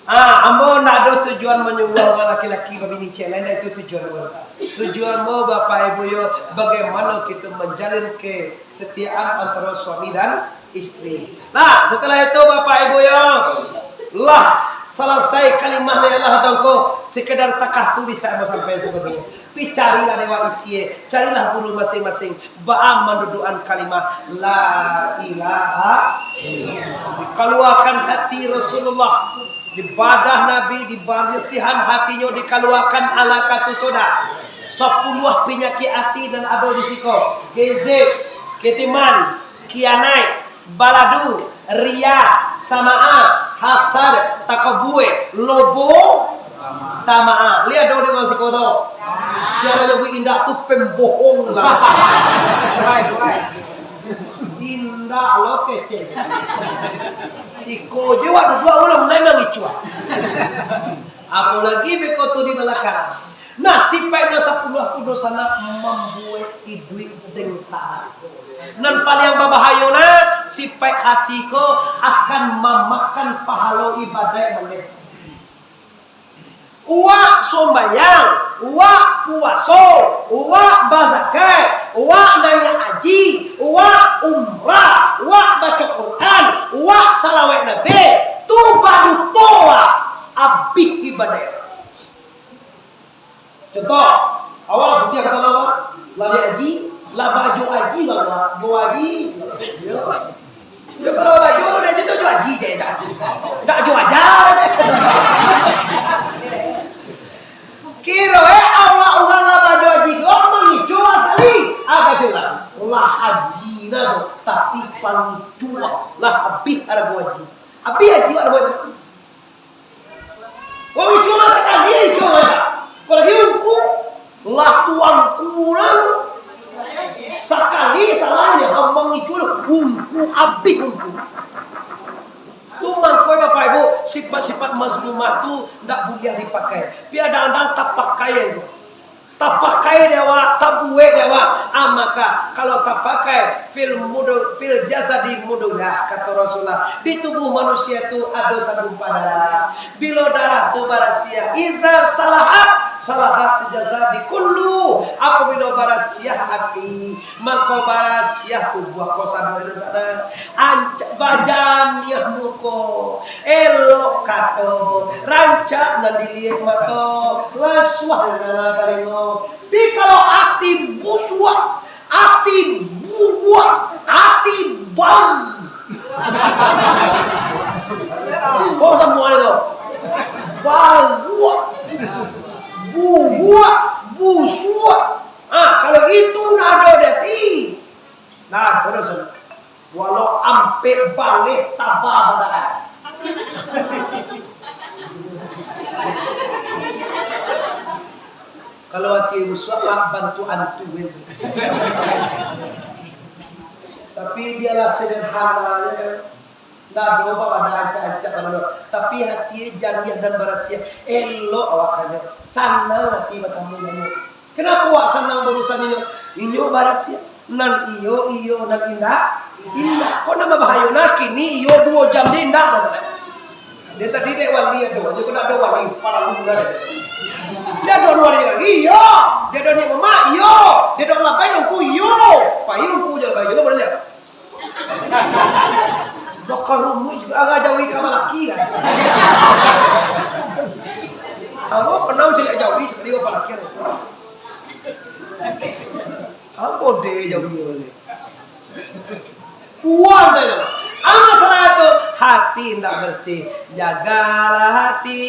Ah, ambo ndak ado tujuan manyuruah urang laki-laki babini ciek lain, ndak itu tujuan ambo. Tujuan ambo, Bapak Ibu yo, bagaimana kita menjalin kesetiaan antara suami dan isteri. Nah, setelah itu, Bapak Ibu yo, lah salasai kalimah la ilaha illallah tu, sekedar takah tu bisa ambo sampaikan seperti itu. Pi carilah dewa isi, carilah guru masing-masing. Baa mandudukan kalimah la ilaha illallah. Dikaluakan hati Rasulullah, di badan Nabi, dibarasihan hatinyo, dikaluakan alakatu soda. Sapuluah pinyakik hati nan ado di siko. Kezeb, ketiman, kianaik, baladu, riya, sama'a, hasad, takabua, lobo, tama'a. Liek ado di urang siko tu. Sia nyo buek indak tu pembohong kan. Indak lo kecek. Siko je wak duduak ulah mulai mangicuah. Apolagi beko tu di balakang. Nah, sipaik nan sapuluah tu dosa nan mambuek iduik sengsara. Nan paliang babahayo nah, sipaik hati ko akan mamakan pahalo ibadaik maleh. Wak sumbayang, wak puaso, wak bazakaik, wak naiak haji, wak umrah, wak baco Quran, wak salawat Nabi, tu baduto wak, abih ibadaik. Contoh, awak putiah kata awak, lah naiak haji, lah baco haji, lah baco haji. Yo. Yo, kalau baco haji tu baco haji je, dah. Ndak baco aja je. Kiro eh, awak urang lah baco haji ko mangicuah sali. Ah, baco lah. Lah haji dah tu, tapi pangicuah lah abih arago haji. Abih haji arago haji. Wong icuah sakali, icuah lah. Apolagi ungku, lah tuanku lah. Sakali salah nyo, ambang icuah, ungku abih ungku. Tu mangko, Bapak Ibu, sifat-sifat mazmumah tu ndak buliah dipakai. Pi adang-adang tapakai tu. Tapakai dek awak, tabuek dek awak. Ah, maka, kalau tapakai, fil mudu-, fil jasadi mudghah, kata Rasulullah. Di tubuh manusia tu ado sagumpal darah. Bilo darah tu barasiah, iza salahat, salahat jasadi kullu. Apabilo barasiah ati, mangko barasiah tubuah ko sadonyo di sana. Rancak bajaniah muko, elok kato, rancak nan diliek mato, lasuah nan danga talingo. Tapi kalau ati busuak, ati buruak, ati bau. Bau samuanyo tu. Baruak, buruak, busuak. Ah, kalau itu ndak ado di ati, ndak ado dosa. Walau ampek baleh taba badaan. Kalau ati busuak, ah, bantu antu itu. Tapi bialah sederhana aja. Ndak ado babadan ancak-ancak, ndak ado. Tapi hati janiah dan barasiah, elok awak kanyo. Sanang hati batamu inyo. Kenapa awak sanang barusan inyo? Inyo barasiah. Nan iyo, iyo, nan indak, indak. Kok nan babahayo nah, kini iyo duo jam dek indak dah tu kan. Dia tadi dek wali ado aja, kok ndak ado wali, paralu dah dek. Dia ado wali dek iyo, dia ado niat mamak, iyo, dia ado labai dongku, iyo. Pai dongku je labai, iyo boleh lihat. Bakal rumik juga, agak jauhi ka malaki kan. Ambo pernah mancaliak jauhi sakali bapak laki kan. Ambo deh jauhi balik. Buang sajo. Amak salah tu, hati indak bersih. Jagalah hati,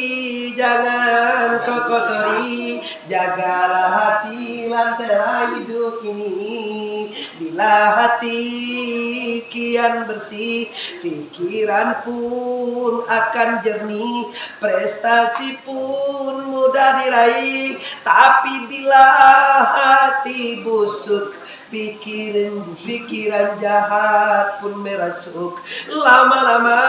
jangan kau kotori. Jagalah hati lantera hidup ini. Bila hati kian bersih, pikiran pun akan jernih, prestasi pun mudah diraih. Tapi bila hati busuk, pikiran, pikiran jahat pun merasuk. Lama-lama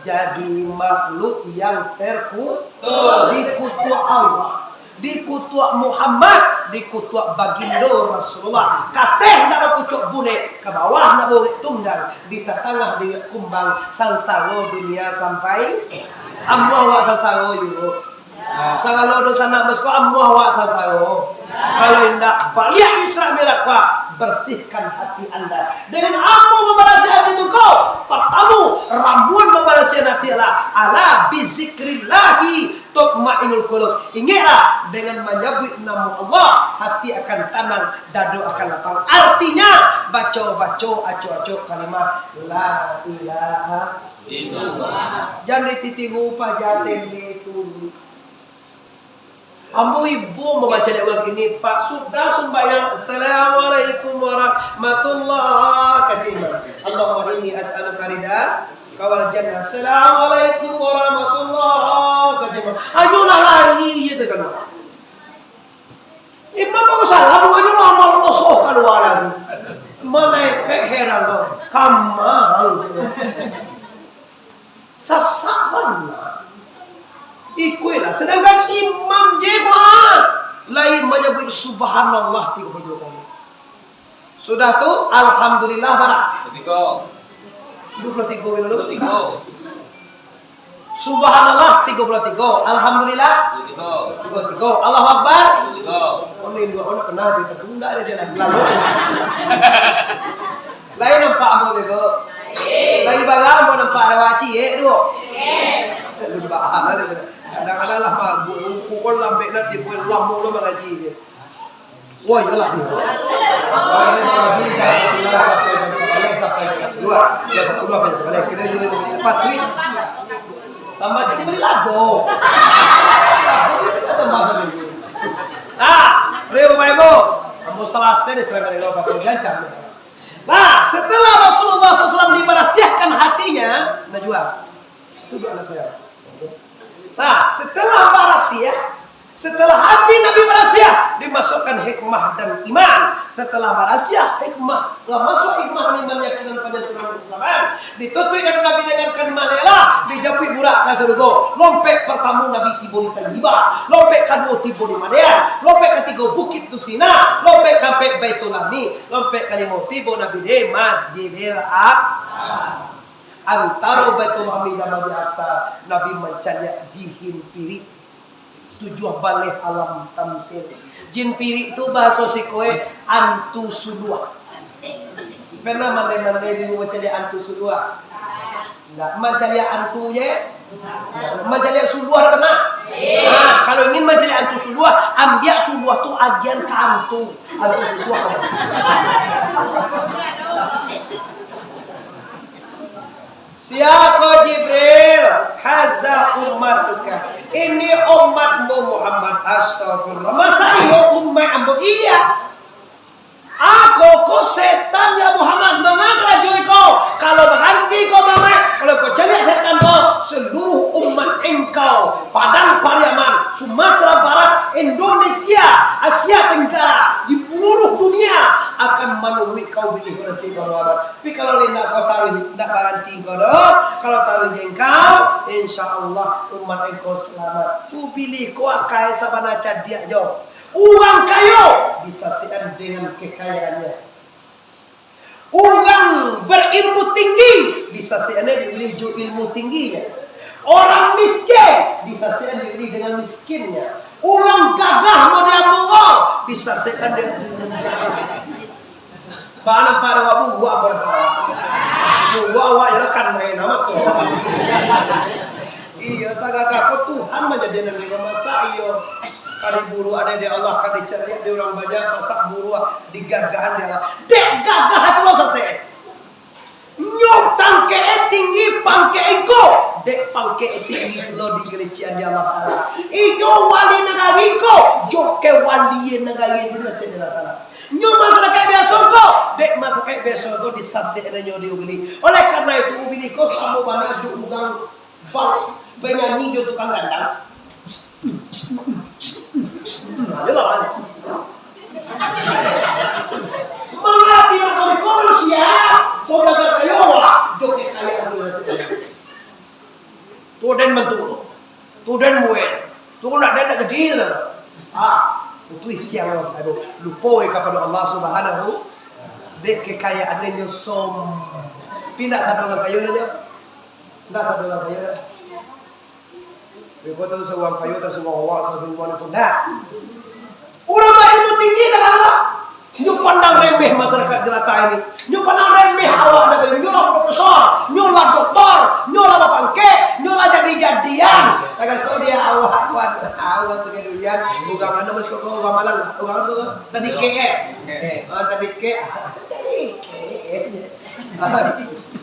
jadi makhluk yang terkutuk, dikutuk Allah. Dikutuak Muhammad, dikutuak bagindo Rasulullah. Kateh ndak bapucuak bulek, ka bawah ndak baurek tunggang, di tatangah diingat kumbang, sansaro dunia sampai. Amuah awak sansaro juo. Sagalo doso nak basiko, amuah awak sansaro. Kalau indak, baliak Isra Mi'raj ka, bersihkan hati anda. Dengan apo mambarasiahan hati tu ko? Partamo, ramuan mambarasiahan hati adalah ala bizikrillahi tatmainnul qulub. Ingeklah, dengan manyabuik namo Allah, hati akan tanang, dado akan lapang. Artinyo, baco-baco, aco-aco kalimah la ilaha illallah. Jan dititiru paja tende tu. Ambo ibo mambaco lewat gini, Pak. Sudah sumbayang, "Assalamualaikum warahmatullah," kaji imam. "Allahumma inni as'aluka ridha kawal jannah." "Assalamualaikum warahmatullah," kaji imam. Ayolah lari, gitu kan. Imam baru salam, ayolah lari, soh kalua lagi. Malaikat heran, kamang. Sasak bana. Ikuilah. Sedangkan imam je ko, ah, lai manyabuik subhanallah tigo puluah tigo kali. Sudah tu, alhamdulillah bara? Tigo. Duo puluah tigo dulu. Tigo. Subhanallah tigo puluah tigo. Alhamdulillah tigo puluah tigo. Tigo puluah tigo. Allahu Akbar. Tigo puluah tigo. Oh, ni dua orang pernah di tunda dia jalan. Lalu. Lain nampak ambo bego. Lagi barang ambo nampak ada wacik, eh, duo. Lumbaan aja tu. Kadang-kadang lah mabuk, pukul lambek nanti, pukul lamo lo mangaji je. Wah, iyalah, dia. Dua, ya, sepuluh apa yang sebelah? Kena juga patuhi. Tambah jadi beri lagu. Bisa tambah lagi. Nah, Rio Bapak Ibu, ambo salasai ni, salasai ni, Bapak Ibu, gancang. Nah, setelah Rasulullah sallallahu alaihi wasallam dibarasiahkan hatinya, nah, jual. Setuju anak saya. Nah, setelah barasiah, setelah hati Nabi barasiah, dimasukkan hikmah dan iman. Setelah barasiah, hikmah, lah masuk hikmah dan iman, yakinan panjang turunan Islam. Ditutup Nabi dengan kalimat la ilaha illallah, dijapuik burak ka sarugo. Lompek partamo Nabi tibo di Taibah, lompek kaduo tibo di Madinah, lompek katigo Bukit Tursina, lompek kaampek Baitulami, lompek kalimo tibo Nabi di Masjidil Aqsa. Antaro Baitulami dan Masjidil Aqsa, Nabi mancaliak jihin pirik. Tujuah baleh alam tamsil. Jin pirik tu bahaso sikoe antu suluah. Pernah mandai-mandai di rumah mancaliak antu suluah? Ndak. Mancaliak antu je? Ndak. Mancaliak suluah dak pernah? Nah, kalau ingin mancaliak antu suluah, ambiak suluah tu agian ka antu. Antu suluah. Sia ko Jibril? Haza ummatuka. Ini umatmu Muhammad. Astagfirullah. Masa iyo umat ambo? Iya. Ako ko setan ya Muhammad, manga karajo iko? Kalau baranti ko Muhammad, kalau ko caliak setan ko, seluruh umat engkau, Padang Pariaman, Sumatera Barat, Indonesia, Asia Tenggara, di seluruh dunia akan manuruik kau bilih baranti ko Muhammad. Tapi kalau lai ndak kau taruih, ndak baranti kau doh, kalau taruih je engkau, insya Allah umat engkau selamat. Tu bilih ko akai sabana cadiak jo. Urang kayo disasekan dengan kekayaannya. Urang berilmu tinggi disasekan diulih jo ilmu tingginya. Urang miskin disasekan diulih dengan miskinnya. Urang gagah model ambo disasekan dengan gagah. Baa nampak dek awak buruak, apo nampak awak? Buruak awak, iyolah kan main amat tu. Iyo, sagagah ko Tuhan manjadian nan iko, masa iyo ka diburuak dek Allah, ka dicaliak dek urang banyak, masa buruak digagahan dek Allah. Dek gagah tu lo sasek. Nyo pangkek tinggi, pangkek iko, dek pangkek tinggi tu lo dikelecehan dek Allah Taala. Inyo wali nagari ko, jo kewalian nagari ko disasek dek Allah Taala. Nyo masyarakat biaso ko, dek masyarakat biaso ko disasek nyo dek Ubili. Oleh karena itu, Ubili ko samo bana jo urang ba-, banyanyi jo tukang gandang. Ajo lah, banyak. Mangarati mako di kono sia, saudagar kayo lah, jo kekayaan tu. Tu den bantu tu. Tu den buek. Tu nak den nak gede lah. Ah, itu siang, aduh, lupo kapado Allah Subhanahu. Dek kekayaan nyo som. Tapi ndak sadonyo kayo nyo. Ndak sadonyo kayo. Iko tahu se urang kayo, tahu se urang awak, tahu se urang itu. Nah, urang bailmu tinggi kan Allah. Nyo pandang remeh masyarakat jelata ini. Nyo pandang remeh awak nan bailmu. Nyo lah profesor, nyo lah doktor, nyo lah bapangkek, nyo lah jadi-jadian. Tagaso dia awak kuat. Awak sudah durian. Urang anu masih kok urang malang. Urang tu tadi K F. Ah, tadi K F. Tadi K F.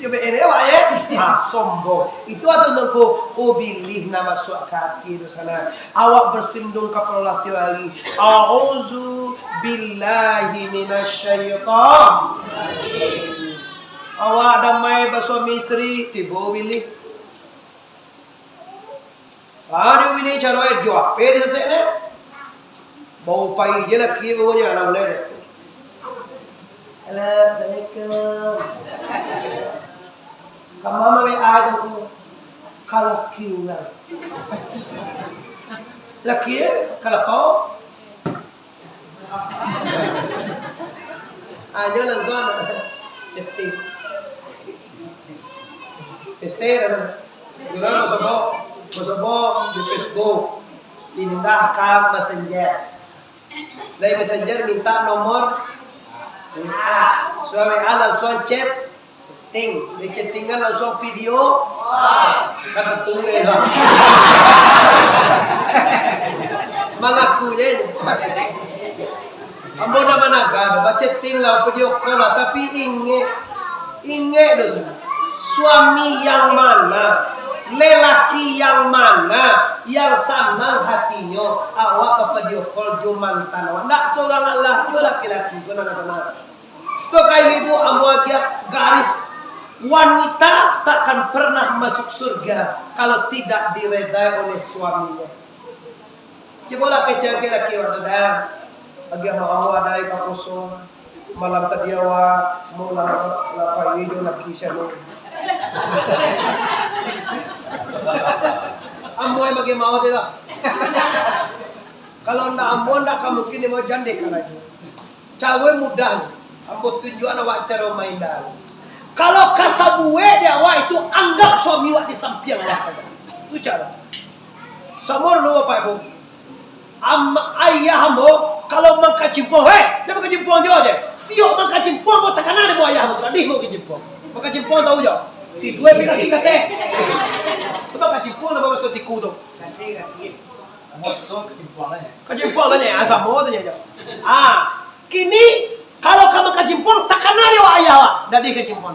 Cuba ini awak ya. Ah, sombong. Itu atau nengko, oh, bilih nama suak kaki tu sana. Awak bersindung kapalo lah tilari. A'udzu billahi minasyaitan. Awak damai basuami isteri, tibo bilih. Ah, dio bini caro eh, dio ape dio sek eh? Bau pai je laki baunyo, alah, buliah. Halo, assalamualaikum. Ka ma W A tu? Ka laki urang. Laki eh, ka lapau. Ayo langsuang chatting. P C dah tu. Urang basobok, basobok di Facebook, pindah ka Messenger. Dari Messenger minta nomor W A. Sudah W A langsuang chat. Chatting, di chattingan langsuang video. Kan tentu deh lah. Mangaku je. Ambo nak managa, bachatting lah, video call lah, tapi ingek, ingek doh suami yang mana, lelaki yang mana yang sanang hatinyo awak bavideo call jo mantan awak? Ndak sorang alah jo laki-laki ko nan sanang. Tokah ibu, ambo agiah garis, wanita takkan pernah masuk surga kalau tidak diredai oleh suaminya. Cubolah kecek laki waktu dah. Agiah maaf wadai ka kosong. Malam tadi awak mau lapar jo laki siapa? Ambo yang bagi maaf tu lah. Kalau ndak ambo, ndak ka mungkin dia mau jande ka lagi. Caro mudah, ambo tunjuakan awak caro main dah. Kalau ka tabuek di awak itu, anggap suami awak di sampiang awak saja. Itu caro. Samo dulu, Bapak Ibu. Am, ayah ambo, kalau mangkacimpong, hei, dia mangkacimpong juo je. Tiok mangkacimpong, ambo takana dek ayah ambo tu, ladih mangkacimpong. Mangkacimpong tahu je. Tidua pi kaki kateh. Tu mangkacimpong, namo masuk tiku tu. Maksud tu kacimpuang lah, ya? Kacimpuang lah, ya. Ah, samo tu, ya. Ah, kini, kalau ka mangkacimpuang, takana dek awak ayah awak, ladih kacimpuang.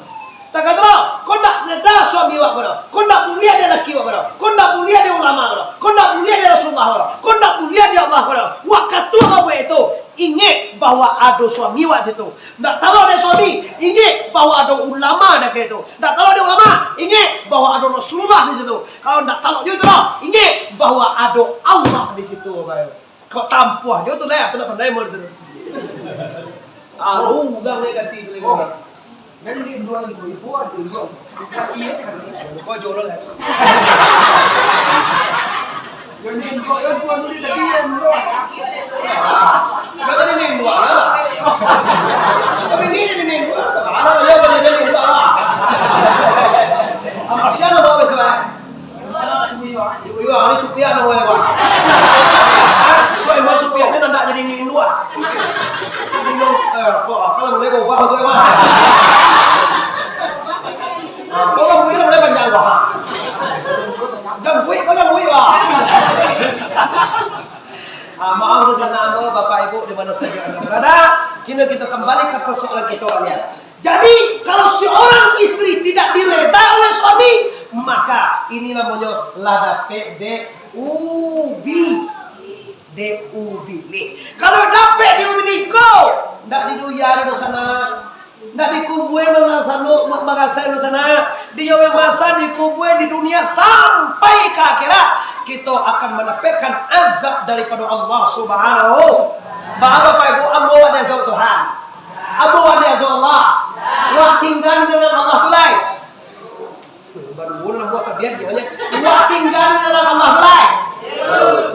Takana, ko ndak reda suami awak ko doh. Ko ndak buliah dek laki awak ko doh. Ko ndak buliah dek ulama ko doh. Ko ndak buliah dek Rasulullah ko doh. Ko ndak buliah dek Allah ko doh. Wakatu awak buek itu, ingek bahwa ado suami awak situ. Ndak talok dek suami, ingek bahwa ado ulama dakek tu. Ndak talok dek ulama, ingek bahwa ado Rasulullah di situ. Kalau ndak talok juo tu lah, ingek bahwa ado Allah di situ, Bapak. Kok tampuah juo tu lah, tu ndak pandai model tu. Ah, urang ni ganti tu lagi. Jadi di dua ribu, ibu ada dua. Kaki ni sakit. Kau jorok lah. Yang ni dua, yang dua ni tadi yang dua. Kau tadi ni dua lah. Tapi ni jadi ni dua. Kalau dia boleh jadi dua lah. Apa siapa bawa besok, eh? Iyo, ini supiah namo e, Pak. Suai mau supiah, dia ndak jadi ni dua. Jadi, eh, kok akal mulai berubah tu, Pak. Ah, kok mulai, mulai panjang, Pak. Jangan buik, kau jangan buik, Pak. Ah, maaf di sana, Bapak Ibu, di mana saja Anda berada. Kini kita kembali ke persoalan kita, ya. Jadi, kalau seorang istri tidak direda oleh suami, maka ini namanya lah dapek dek ubi, dek ubi ni. Kalau dapek dek ubi ni ko, ndak di dunia di sana, ndak dikubue malasano, marasai di sana, dia memasa dikubue di dunia sampai ke akhirat. Kita akan mendapatkan azab daripada Allah Subhanahu. Bapak Ibu, ambo ada azab Tuhan. Abu wali azo Allah. Wak tinggan dalam Allah tu lai. Baru ulun buah sabian dia nya. Wak tinggan dalam Allah tu lai.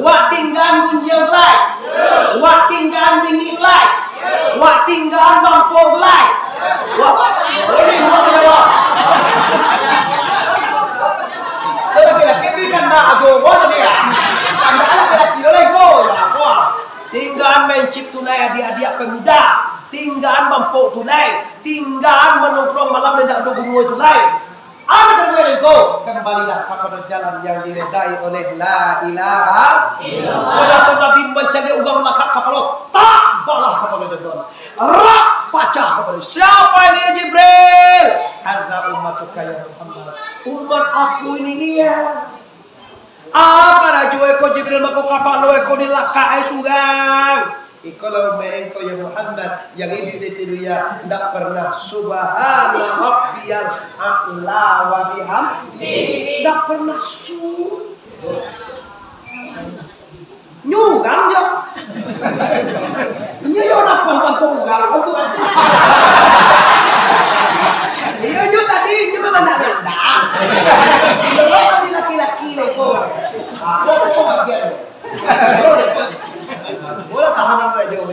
Wak tinggan gunjiang tu lai. jalan yang diredai oleh la ilaha illallah. Sudah tu Nabi mancaliak urang lakak kapalo, tak balah kapalo Jabal. Rak pacah kapalo. Siapa ini, Jibril? Haza ummatuka ya Muhammad. Umat aku ini dia. Ah, karajo eko Jibril, mako kapalo eko dilakak ai surang. Ikolah umaik engkau ya Muhammad, yang iduik di dunia, ndak pernah subhana rabbiyal a'la wa bihamdi. Ndak pernah su-, nyurang jo. Inyo yo nafas bantuak urang tu. Iyo jo tadi, inyo mah mandak-mandak. Iyo tadi laki-laki lepo. Aku tu bagian. Bola tahanan rajo.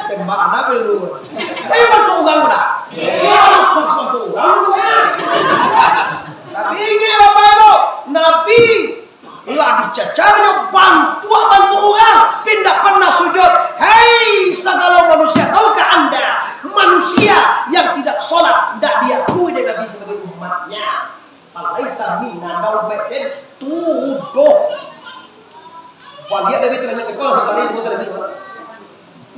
Tembakan apa dulu? Kayak bantuak urang tu dah. Iyo nafas bantuak urang tu. Tapi ingat Bapak Ibu, Nabi lah dicacarnyo bantuak-bantuak urang, indak pernah sujud. Hei sagalo manusia, tahukah anda, manusia yang tidak sholat ndak diakui dek Nabi sebagai umatnya? Falaisa minna, ndak umaik den tu doh. Baliak dari tengah sekolah, sampai di sekolah lagi.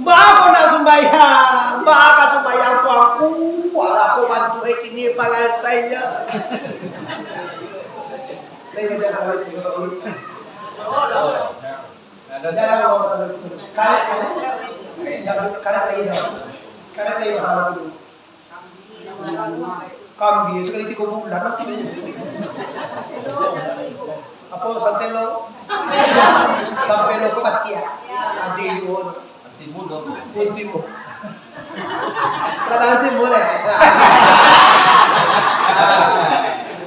Baa kok ndak sumbayang? Baa ka sumbayang ko angku? Alah, ko bantuak eh kini palasai yo. Lai, jangan sampai sini. Jangan bawa sampai sini. Karet, karet. Jangan, karet lagi dah. Karet lagi mahal dulu. Kambing sakali tigo bulan lah. Apo santelo? Santelo ko mati ah. Ade juo. Anti mudo tu. Anti mu. Lah anti mu leh.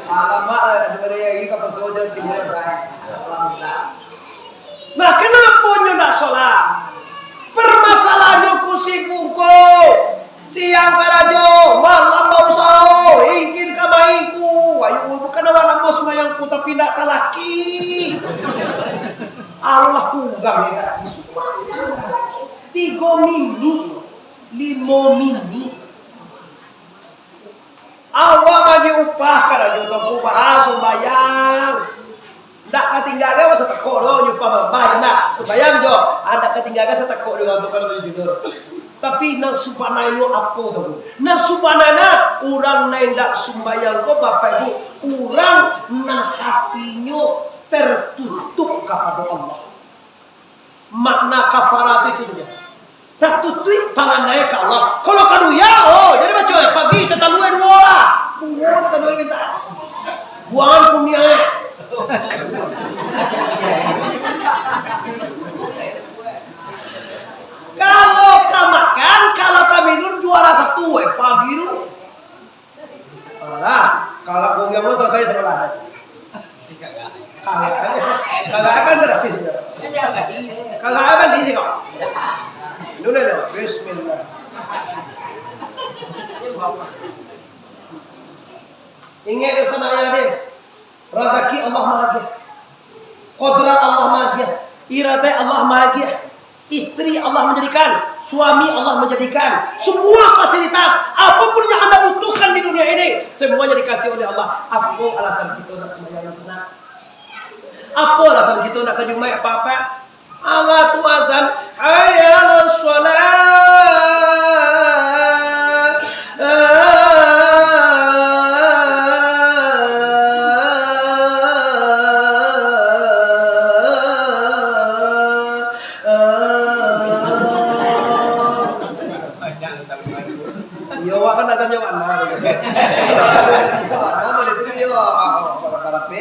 Alamak lah, tadi pada yang ini kapal soja anti mu leh, saya. Alhamdulillah. Nah, kenapo nyo ndak sholat? Permasalahannyo ku sibuk ko. Siang karajo, malam bausaho, ingkin ka main ku. Ayo, bukan awak namo sumbayang ku, tapi ndak talaki. Alah kurang ya. Tigo minit, limo minit. Awak bagi upah karajo toko baha sumbayang. Ndak katinggalan satakok doh, nyo upah mambah je nak. Sumbayang jo, ah, ndak katinggalan satakok doh, tu kalau baju judul. Tapi nan subananyo apo tu? Nan subananyo urang nan indak sumbayang ko, Bapak Ibu, urang nan hatinyo tertutup kapado Allah. Makna kafara tu itu sajo. Tatutuik panganai ka Allah. Kalau ka dunia, oh, jadi macam pagi tatalua duo lah. Duo tatalua minta. Buangan kunia eh. Kalau ka makan, kalau ka minum juara satu eh pagi tu. Alah, kalau kuliah mah selesai sekolah. Kalau, kalau kan gratis. Kalau beli sih kok. Dulu lo, bismillah. Ingat ke sana ya, Din. Razaki Allah Maha Agiah. Kodrat Allah Maha Agiah. Iradat Allah Maha Agiah. Istri Allah menjadikan, suami Allah menjadikan, semua fasilitas, apapun yang anda butuhkan di dunia ini, semuanya dikasih oleh Allah. Apo alasan kito nak sembahyang di sana? Apo alasan kito nak ka Jumaik apak-apak? Alah tu azan, hayya alas shalah. Iyo, awak kan azannyo mana? Mana itu iyo? Para-para pe.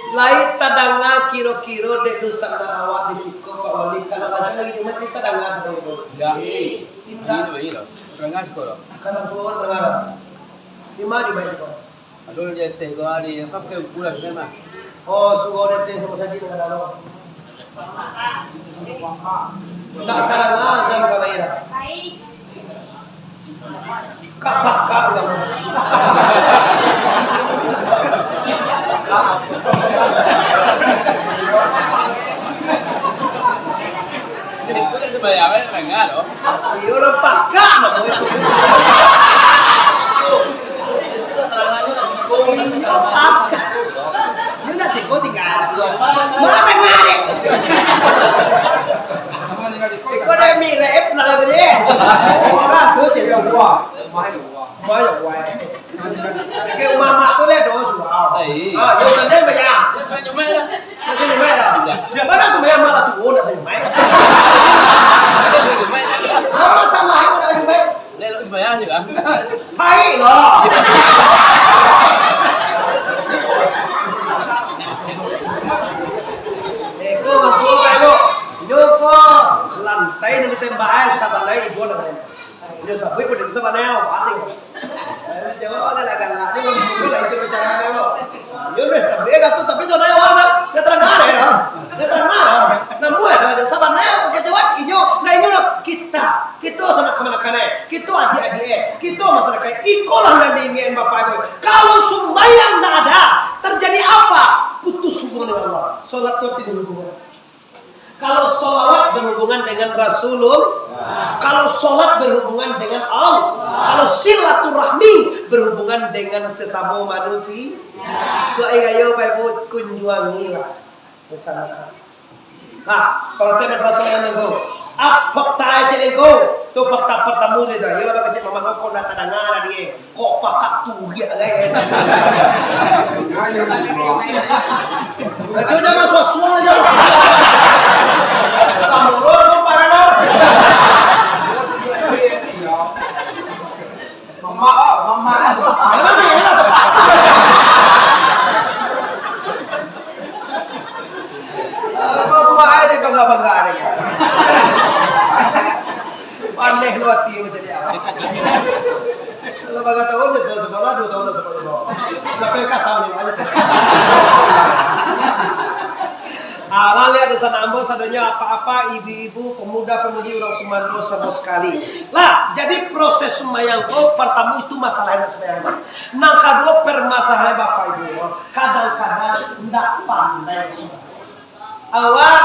Lai tadanga kiro-kiro dek dunsanak awak di siko, Pak Wali, kalau azan lagi Jumaik, lai tadanga? Indak. Indak. Iyo, iyo. Tadanga siko lo. Kalau suara tadanga. Di ma Jumaik siko? Aduh, di ateh ko ado, apo pakai ukuran sebenarnya? Oh, suruh di ateh samo sajo dengan dalam. Tak tadanga azan ka lai. Ka pakak urang. Itu dah sembahyang, kan, dengar, oh. Iyo, urang pakak namo itu. Yo nak siko tingga. Marek, marek. Iko dah mirip, eh, pernah lagu ni, eh? Orang tu cek tu. Banyak, wah. Oke, rumah mak tu lah doh surau. Ai. Ah, yo tanda bayar. Masih lima dah. Mana sembahyang mak lah tuo nak sembahyang? Apa salah yang nak sembahyang? Lelok sembahyang juga. Hai lah. Eh, ko, ko, ko, ko. Nyo ko lantai nan ditembak ai, sabalai ibo lah. Nyo sabuik pun sabanai awak tengok. Eh, jawab agak galak-galak je, urang dulu lah itu bicara tu. Nyo dah sabuik dah tu, tapi sabanai awak dah. Dah terang arah dah. Dah terang arah. Namuah dah, sabanai awak kecewaan inyo, nah inyo dah. Kita, kita sanak kamanakan eh. Kita adik-adik eh. Kita masyarakat eh. Ikolah nan diingin Bapak Ibu. Kalau sumbayang ndak ada, terjadi apa? Putus hubungan dengan Allah. Salat tu tidak hubungan. Kalau salawat berhubungan dengan Rasulullah, kalau salat berhubungan dengan Allah, kalau silaturahmi berhubungan dengan sesama manusia, suai rayo Bapak Ibu kunjuangilah bersama. Nah, selesai masalah sumbayang tu. Apa fakta cek ko? Tu fakta pertama dia tu. Yalah, bagi cek mamak kau nak tadanga lah dia. Kok pakak turiak gai, eh. Itu jangan suang-suang aja. Samuro tu parah dah. Mamak, oh, mamak. Mamak, ya, lah, tepat. Mamak, eh, dia bangga-bangga dia. Aneh lo ati macam ni. Kalau bangga tahun je, tahun sekolah, dua tahun sekolah. Tapi kasar ni, banyak. Ah, lah, lihat di sana, ambo sadonyo apa-apa, ibu-ibu, pemuda-pemudi, urang sumando sama sekali. Lah, jadi proses sumbayang ko, pertama itu masalah nak sumbayang tu. Nan kaduo, permasalahan Bapak Ibu, kadang-kadang ndak pandai sumbayang. Awak,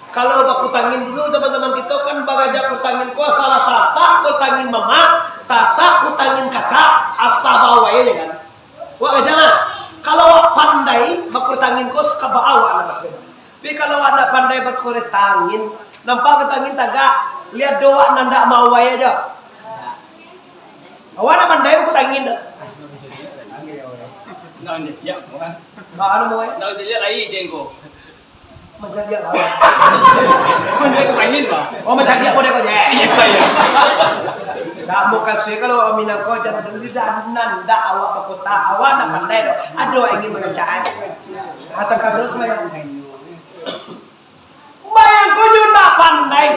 kalau bakutangin dulu, zaman-zaman kito kan baraja kutangin ko, salah tatak kutangin mamak, tatak kutangin kakak, asa bawai aja kan. Wak ka jama. Kalau awak pandai bakurtangin ko, sakabawa awak lah basapeda. Tapi kalau awak ndak pandai bakurtangin, nampak kurtangin tagak, lihat doh awak nan ndak mawai aja. Awak ndak pandai bakurtangin dah. Nah, ni, ya, bukan. Nah, anu mawai. Nah, dia lihat lagi, jenggo. Mancaliak lah. Mancaliak angin, Pak. Oh, mancaliak boleh kau je. Iya, iya. Ndak, muka sui kalau minang kau jan lidah nan ndak awak bakota, awak ndak pandai doh. Aduh, ingin mangecek ai. Atau kau terus bayang. Bayang kau je ndak pandai.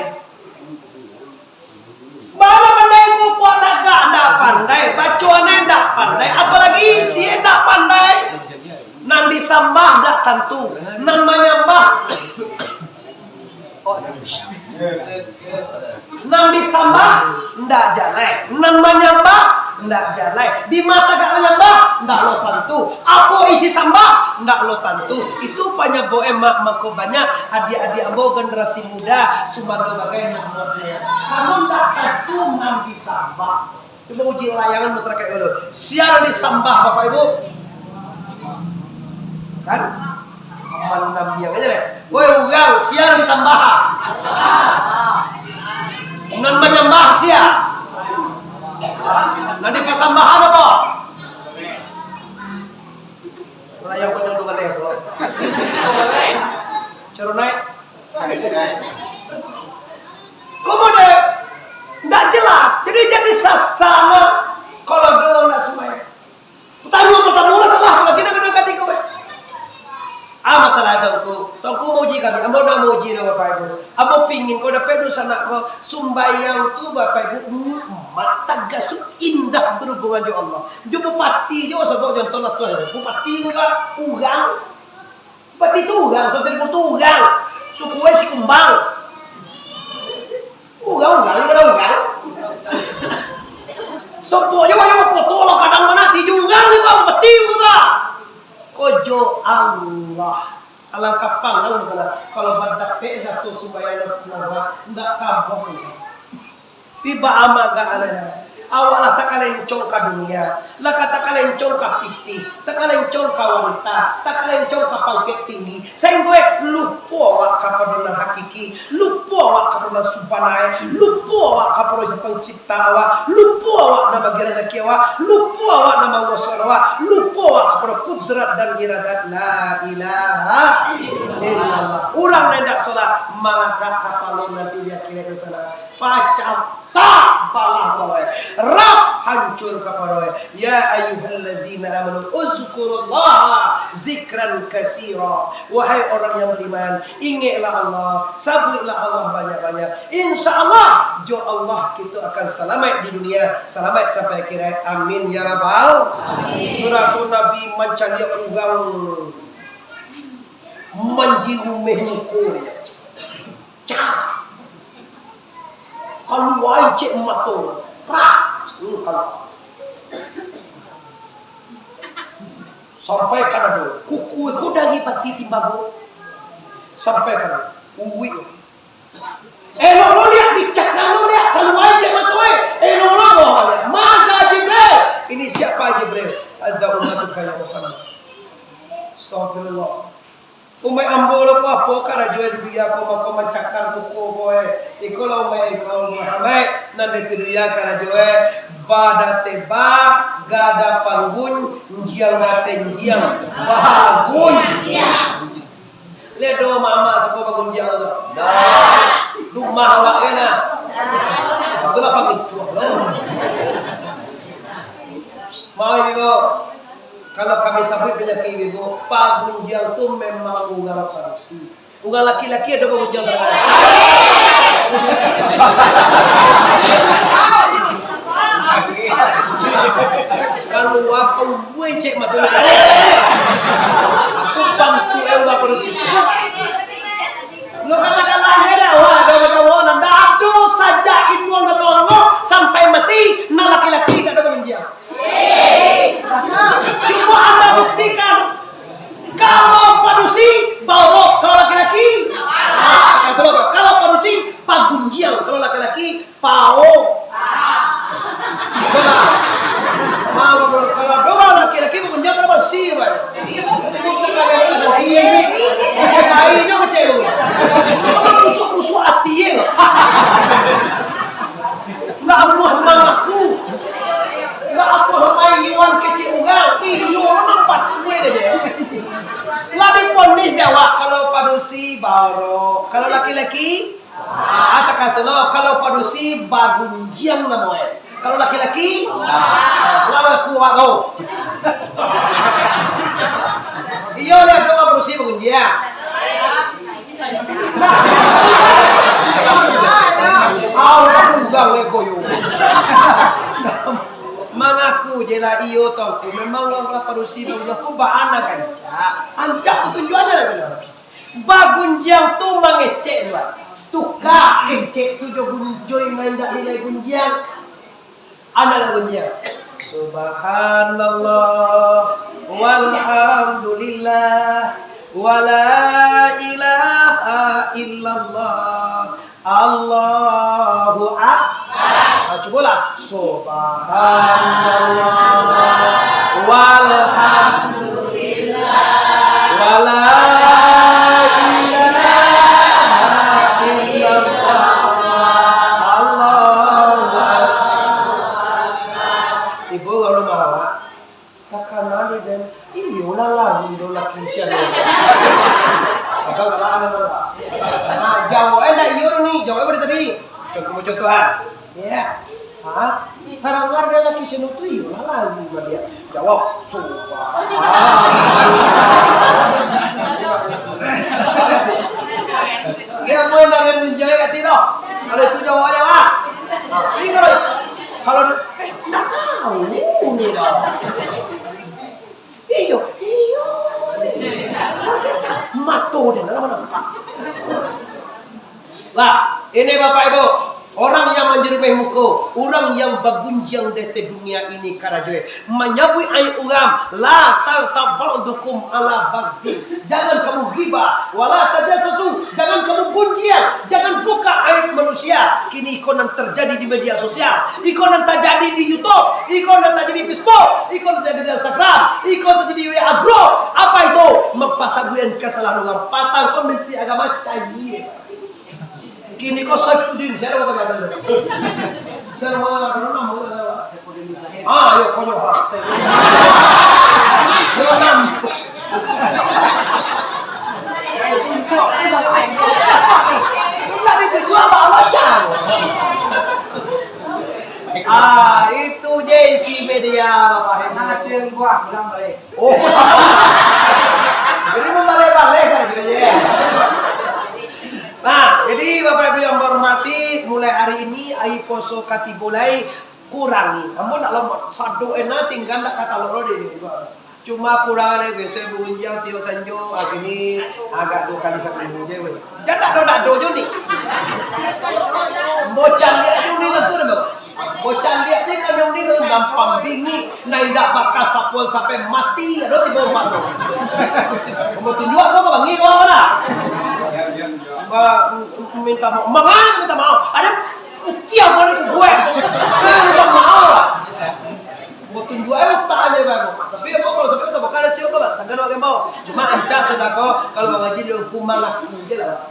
Bana pandai mupuak tagak ndak pandai, baco ne ndak pandai, apalagi isi ndak pandai. Nan disambah ndak tantu, nan manyambah, nan disambah ndak jalai, nan manyambah ndak jalai. Di ma tagak manyambah, ndak lo santu. Apo isi sambah, ndak lo tantu. Itu panyabab emak mako banyak adiak-adiak ambo generasi muda, sumando bagai nak ambo sayang. Kamu ndak tantu nan disambah. Cubo uji layangan masyarakat dulu. Sia nan disambah, Bapak Ibu? Kan? Aman namiang aja deh. Woi, urang, sia nan disambah? Nan manyambah sia? Nan dipasambahan apo? Layang panjang tu baleh, bro. Caro naik. Komo deh, ndak jelas. Jadi, jadi sasana kalau doa nak sumbayang. Pertanyaan pertama lah salah, lagi nak kena katigo, eh. Ah, masalah Tuanku. Tuanku mauji kami. Ambo nak mauji dah, Bapak Ibu. Ambo pingin kau dapek dosa nak kau sumbayang tu, Bapak Ibu, nikmat, tagasu, indah berhubungan jo Allah. Jo bupati jo, sabab contoh lah soal bupati tu kan urang. Bupati tu urang, Sultan Timur tu urang. Suku ai Sikumbang. Urang, urang, urang, urang. Sopo je banyak bafoto lah, kadang mana ti jo urang ni, bang, bupati tu lah. Ko jo Allah. Alangkah pangang di sana. Kalau badapek daso sumbayang nan sanang, ndak kabuah. Pi baamak ka alai. Awak lah takalencong ka dunia, lah ka takalencong ka pitih, takalencong ka wanita, takalencong ka pangkek tinggi, sainggo, eh, lupo awak kapado nan hakiki, lupo awak kapado nan subana, eh, lupo awak kapado Pancipta awak, lupo awak nan mambagi razaki awak, lupo awak nan manguasokan awak, lupo awak kapado kudrat dan iradat. La ilaha illallah. Urang nan indak solat, mangangkek kapalo nanti di akhirat di sana. Pacah tak balah bawah. Rap hancur kapalo. Ya ayyuhallazina amanu uzkurullaha zikran katsira. Wahai orang yang beriman, ingeklah Allah, sabuiklah Allah banyak-banyak. Insya Allah, jo Allah kito akan salamaik di dunia, salamaik sampai akhirat. Amin ya rabbal. Amin. Sudah tu Nabi mancaliak urang manjirumeh muko dia. Cak! Kalua incek mato. Prak! Hmm, kalua. Sampai ka dado. Kuku ko dari pasi timbago. Sampai ka dado. Uwik. Elok lo liak, dicakar lo liak, kalua incek mato, eh. Elok lo bawa liak. Maza Jibril. Ini siapa Jibril? Haza ummatuka ya Muhammad. Astagfirullah. Umaik ambo lo ko, apo karajo e di dunia ko, mako mancakar muko ko e. Iko lah umaik iko, Muhammad, nan di dunia karajo e, badateba, gada panggunjiang, batenjiang, bagunjiang. Liek do mamak suko bagunjiang tu. Rumah awak kan, nah. Itu lah pangicuah lo. Mau ini lo. Kalau kami sabuik panyakik ibu, pagunjiang tu memang urang padusi. Urang laki-laki ado pagunjiang tu. Kalau kau buai cek mata. Aku bantu eh urang padusi. Lo katakanlah ya dah, wah, ado kawan, dah ado saja itu urang sampai mati, nah laki-laki dak ado pagunjiang. Cubo anda buktikan. Kalau padusi, baorok. Kalau laki-laki, ah, kalau, kalau padusi, pagunjiang. Kalau laki-laki, pao. Kalau, kalau laki-laki pagunjiang, kalau padusi, apa? Airnya kecil. Kalau busuk-busuk hati, ya. Nak amuah mangaku. Nak amuah maiwan kecek urang. Iyo, nampak kue aja. Lah diponis dek awak, kalau padusi, baorok. Kalau laki-laki, ah, takah tu lo. Kalau padusi, bagunjiang namo e. Kalau laki-laki, lah kuat tu. Iyo, lah tu padusi bagunjiang. Mangaku je lah iyo, Tuangku. Memang lah, lah padusi bagunjiang. Ko baa nan rancak? Rancak patunjuak aja lah tu. Bagunjiang tu mangecek, Tuan. Tuka kecek tu jo gun-, jo nan indak nilai gunjiang. Anda lagu dia. Subhanallah, walhamdulillah, wala ilaha illallah, Allahu Akbar. Ah, cubolah. Subhanallah, walhamdulillah. Wala ilaha illallah. Allahu Akbar. Ibu kalau marah, takana di den, iyo lah lalu do laki sian. Agak galak anak marah. Nah, jawab eh, ndak iyo ni, jawab eh, tadi. Contoh, contohan. Ya. Ha? Tarang ada laki sinu tu, iyolah lari baliak. Jawab, subhanallah. Dia pun dari menjadi hati tu. Kalau itu jawabnya, Pak. Ini kalau, kalau, eh, ndak tahu ni dah. Iyo, iyo. Mato dia nama nampak. Lah, ini Bapak Ibu. Orang yang manjarumeh muko, urang yang bagunjiang di ateh dunia ini karajoe, manyabuik aib urang, la taghtab ba'dukum ala ba'din. Jangan kamu ghibah, wala tajassasu, jangan kamu gunjiang, jangan buka aib manusia. Kini iko nan terjadi di media sosial, iko nan terjadi di YouTube, iko nan terjadi di Facebook, iko nan terjadi di Instagram, iko nan terjadi di W A group. Apa itu? Mampasabuikan kasalahan urang. Patang ko Menteri Agama cayie. Kini ko Saifuddin, sia nan mangajak tu? Sia nan mangajak tu, namo tu? Ah, yo, konyo, ha, Saifuddin. Yo, nam. Nak ditunjuk apa, Allah, cang? Ah, itu je isi media, Bapak Ibu. Nanti buah, pulang balik. Oh. Jadi, mambaleh-baleh kan gitu, ya. Nah, jadi Bapak Ibu yang hormati, mulai hari ini, ari puaso ka tibo lai, kurangi. Ambo nak lambat, sado ena tingga nak ka talok lo deh. Cuma kurang lai, biaso bagunjiang tiok sanjo, ah, kini agak duo kali saminggu je, weh. Jan dak ado-dak ado jo ni. Bocah liak jo ni, tentu deh, Bang. Bocah liak ni kan yang ni gampang bingik, nah indak bakas sapuan sampai mati, ado tibo umpamo. Kamu tunjuk aku ke bangi kau lah. Ba-, minta maaf, mangan minta maaf. Ada putih aku ni gue. Nah, minta maaf lah. Mau tunjuk aja otak aja bang. Tapi apa kalau sampai tak bakal sih kau bang? Sangkan pakai mau. Cuma ancak sudah kau kalau mengaji di hukum malah je lah.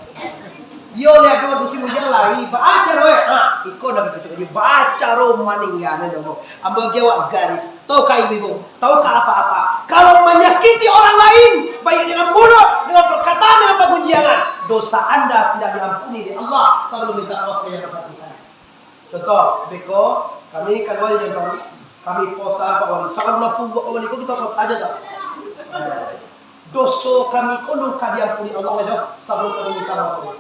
Yo, liek dulu musim ujan lai, baa caro, eh? Ha, iko nak kito kaji, baa caro maninggakan dulu. Ambo agiah awak garis, tau ka ibu-ibu, tau ka apa-apa. Kalau menyakiti orang lain, baik dengan mulut, dengan perkataan, dengan pergunjiangan, dosa anda tidak diampuni oleh Allah sebelum minta maaf ke yang bersangkutan. Contoh, beko, kami kalua di Jambang, kami pota Pak Wali, sangat mampu buat Pak Wali, kok kito pota aja tak? Doso kami ko nan ka diampuni Allah lai doh, sabalun kami minta maaf.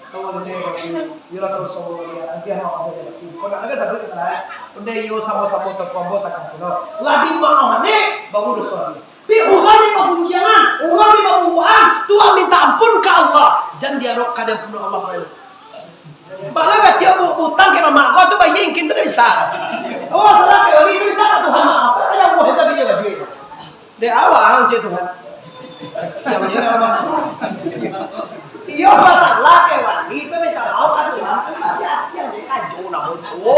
Sabalun minta maaf, iyo lah, kalau sabalun dia, agiah maaf aja. Kau nak dengar satu kesalahan, ondeh iyo samo-samo tapuambo takah tu lo. Lah dimaafan, baru doso lagi. Pi urang ni bagunjiangan, urang ni baburuan, tu minta ampun ka Allah. Jan diarok ka diampuni Allah lai. Malah batiok bu-, butang ka mamak kau tu, bayi ingkin tu bisa. Oh, salah ka wali tu minta ka Tuhan maaf. Kan ada buah sabi dia lagi. Dek awak ang cek Tuhan. Siang je lah abang. Iyo, masalah ka wali tu minta maaf ka Tuhan. Kan pasti siang je kajo namo tu.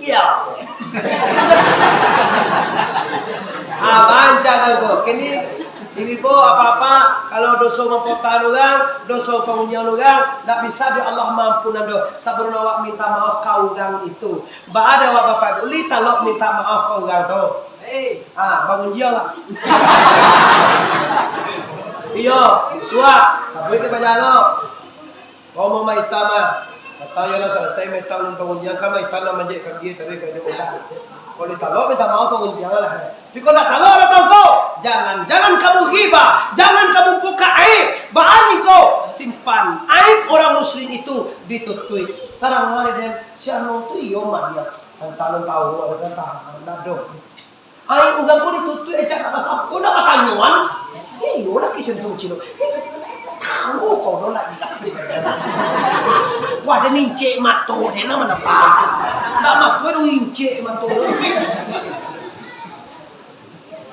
Iyo. Ah, bancak tu ko. Kini, ibu-ibu, apa-apa, kalau doso mampotahan urang, doso pangunjiangan urang, ndak bisa dek Allah maampunan doh. Sabalun awak minta maaf ka urang itu. Baa dek awak bapak ibu, lai talok minta maaf ka urang tu. Ah, bangunjiang lah. Iyo, suak, sabuik di paja tu. Kau mau maitam ah. Kata iyo lah, salasai maitam nan pangunjiang, kan maitam nan manjek kambia tadi ka inyo ulah. Kalau ditalok minta maaf pangunjiang lah. Tapi kau nak talok lah tau kau. Jangan, jangan kamu ghibah, jangan kamu buka aib. Baa niko, simpan aib orang muslim itu ditutuik. Tarang hari den, si anu tu iyo mah dia. Antah nan tahu, antah nan tahu. Aib urang ko ditutuik, eh, cak nak basapo, nak batanyoan. Iyo lah, kisah tu cino. Tahu kau dah lah. Wah, dia nincik mato dia, nama nampak. Nak mato dia nincik mato.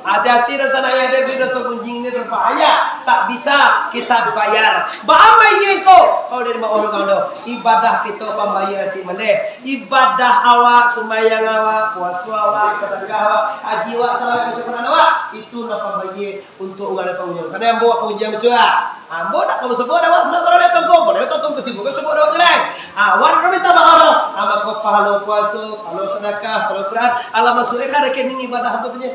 Hati-hati dah sana ya, dia bila segunjing ni berbahaya. Tak bisa kita bayar. Baa mah iyo ko? Kau dari bawah urang tu. Ibadah kita pambayar nanti mandeh. Ibadah awak, sumbayang awak, puaso awak, sadakah awak, haji awak, salawat baco Quran awak, itu nan pambayie untuak urang nan pangunjiang. Sanai ambo awak pangunjiang bisuak. Ambo ndak ka basabuik awak sadakah urang datang ko, boleh datang ka tibo ka sabuik awak jalai. Awak ndak minta maaf doh. Ah, mako pahalo puaso, pahalo sadakah, pahalo Quran, alah masuak ka rekening ibadah ambo tu nyo.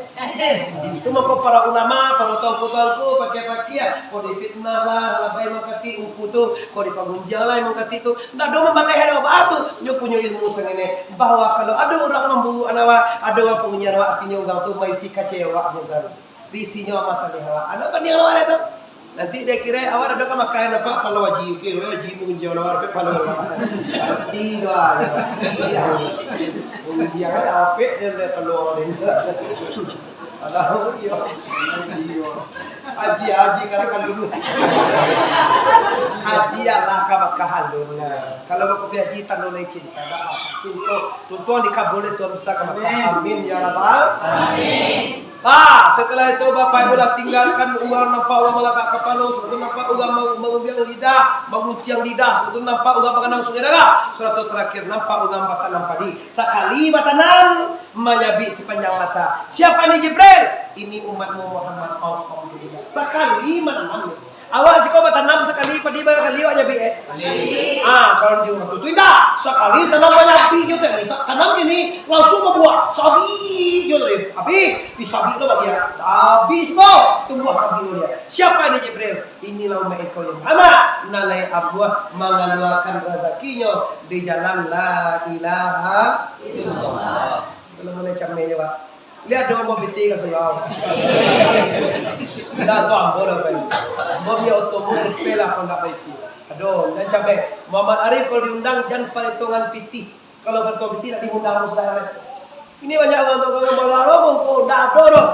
Itu mako para ulama, para tuanku-tuanku, pakia-pakia, ko difitnah lah, labai mangkatik ungku tu, ko dipangunjiang lah mangkatik tu. Ndak ado mambaleh doh, baa tu? Nyo punyo ilmu sangini, bahwa kalau ado urang mamburuakan awak, ado urang pangunjiang awak, artinyo urang tu maisi kacewaan awak, nyo tahu. Diisinyo masalah awak. Anak pandiang awak dah tu. Nanti dia kira awak dah ka makan apa, palo haji. Oke, lo haji pangunjiang awak, apa palo. Arti tu ah, arti dia. Pangunjiang kan apik dia, dia palo dia. Alah, iyo. Iyo. Haji, haji, karena kan dulu. Haji alah ka Makkah alun. Nah, kalau bakupi haji, tando lai cinta, dah cinta. Tuntuang dikabul dek Tuhan bisa ka Makkah. Amin, ya Rabbal. Amin. Ah, setelah itu Bapak Ibu lah tinggalkan urang nampak urang malangkak kapalo, sudah tu nampak urang mau-, mangumbiang lidah, manguntiang lidah, sudah tu nampak urang manganang sungai darah, sudah tu terakhir nampak urang batanam padi. Sakali batanam, manyabik sapanjang masa. Siapa ni Jibril? Ini umatmu Muhammad. Alhamdulillah. Sakali mananam. Awak siko batanam sakali padi bara kali awak nyabik, eh? Kali. Ah, kalau di urang tu, tu indak. Sakali tanam banyak api je tadi. Sa-, tanam kini, langsung babuah. Sabik je tadi. Habis, disabik tu dia. Habis, bo. Tumbuah habis dia. Siapa ni Jibril? Inilah umat engkau yang Muhammad. Nan lai ambuah mangaluakan razakinyo di jalan la ilaha illallah. Kalau mulai cameh je, Pak. Liek dong, ambo pitih ka surau. Ndak tu ambo dah, Pak. Ambo bia otobus, sepeh lah, kok ndak baisi. Aduh, jan cameh. Muhammad Arif kalau diundang, jan paretongan pitih. Kalau paretongan pitih, ndak diundang ambo sudah, Pak. Ini banyak urang tu, kalau marah lo, mangko ndak ado doh.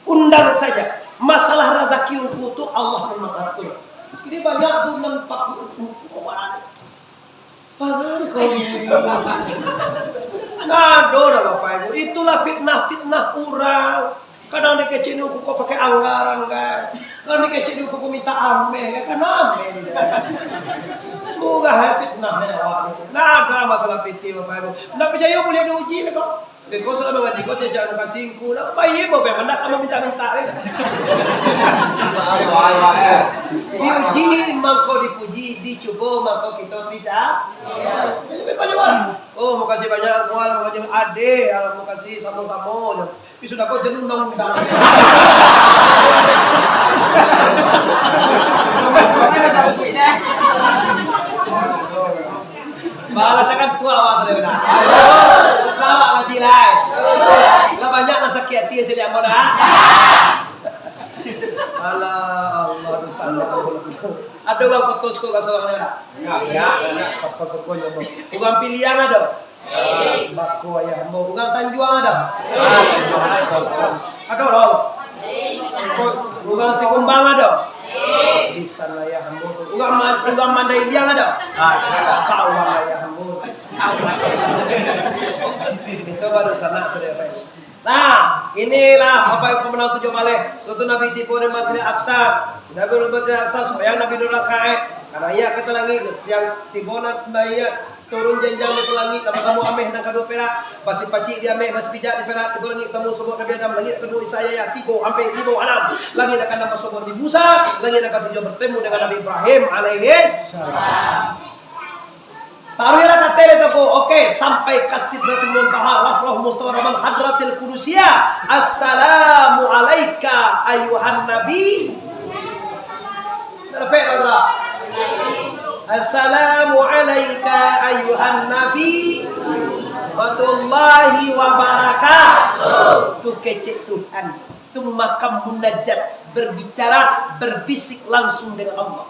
Undang saja. Masalah razaki ungku tu, Allah nan mangatur. Ini banyak tu, nan tak ungku, Pangari kau. Nggak ada dah, Bapak Ibu. Itulah fitnah-fitnah urang. Kadang dikecek ni, "Kok pakai anggar-anggar?" Kadang dikecek ni, "Kok minta ameh?" Ya kan ameh. Murah, ya, fitnah, ya, awak ni. Nggak ada masalah pitih, Bapak Ibu. Nggak percaya, boleh diuji, kok. Beko sudah mangaji ko, cecak anu kasingku, nak pai mo, pai mandak ka mamintak-mintak, eh. Diuji mangko dipuji, dicubo mangko kito pica-, jadi beko je, Wan. Oh, makasih banyak, Wan, makasih, ade, ah, makasih, samo-samo, je. Tapi sudah ko jenuh undang-undang. Malah takkan tua awak sudah, nah. Sudah awak ngaji lai. Lah banyak lah sakik hati yang cari ambo dah. Alah, Allah, dosa Allah. Ada urang koto siko ka surang ni, dah? Banyak, banyak, banyak. Sapa suko nyo, bang? Urang Piliang ada? Bako ayah ambo. Urang Tanjuang ada? Ada, lo. Urang Sikumbang ada? Di sana ayah ambo tu. Urang Ma-, urang Mandai Iliang ada? Kawan ayah ambo. Itu baru sanak saudara. Nah, inilah Bapak Ibu pemenang tujuh maleh. Suatu Nabi tibo di Masjid Aqsa. Nabi di Masjid Aqsa, sumbayang Nabi dua rakaat. Karena ia kata lagi, yang tibo na-, na-, ia turun janjang di langik, nan partamo ameh, nan kaduo perak, basi pacik di ameh, basi pijak di perak, tibo langik partamo sobok Nabi Adam, langik nan kaduo Isa Yahya, tigo, ampek, limo, anam, langik nan kaanam basobok Nabi Musa, langik nan katujuah bertemu dengan Nabi Ibrahim alaihis salam. Taruihlah ka ateh tu ko, oke, sampai ka Sidratul Muntaha, Rafrah Mustawa, Raman Hadratil Qudusiyah. Assalamu alaika ayuhan Nabi. Dapek, Raja? Assalamu alaika ayuhan Nabi, warahmatullahi wabarakatuh. Tu kecek Tuhan. Tu makam munajat, berbicara, berbisik langsung dengan Allah.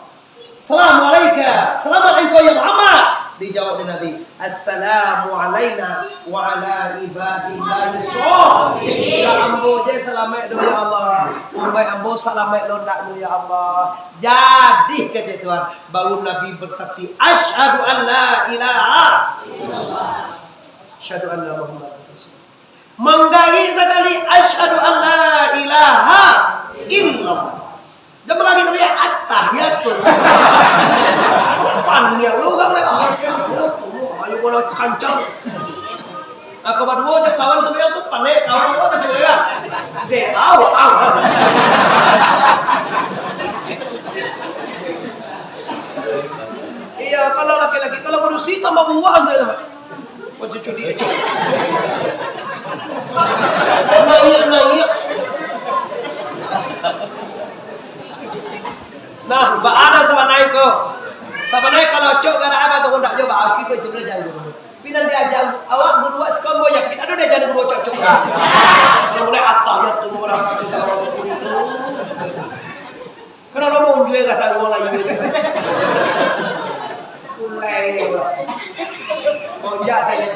Salamualaika, selamat engkau ya Muhammad. Dijawab dek Nabi, "Assalamu alaina wa ala ibadillahi sholihin." Ka ambo je salamaik do, ya Allah. Umaik ambo salamaik lo ndak do, ya Allah. Jadi, kecek Tuhan, baru Nabi bersaksi, "Asyhadu an la ilaha illallah. Asyhadu anna Muhammadan Rasulullah." Manggarik sakali, "Asyhadu an la ilaha illallah." Jan manggarik tapi, "Attahiyatun." Paniang lo urang lai, "Attahiyatun." Ayo bola kancang. Nah, kaduo je kawan sambayang tu, panek kawan tu, apa sih, ya? Dek, au, au, au. Iya, kalau laki-laki, kalau padusi tambah buah tu, ya, Pak. Macam cudi aja. Naiak, naiak. Nah, baa sabananyo ko. Sabananyo kalau acok garak abah tu ndak jo, baa kito itu belajar dulu. Pinang diaja awak guru awak siko ambo yakin ado diaja guru acok-acok. Kalau mulai atahiyat tu, orang tu, salam tu. Kenapa mau unjui kata urang lain? Mulai. Monjak saya.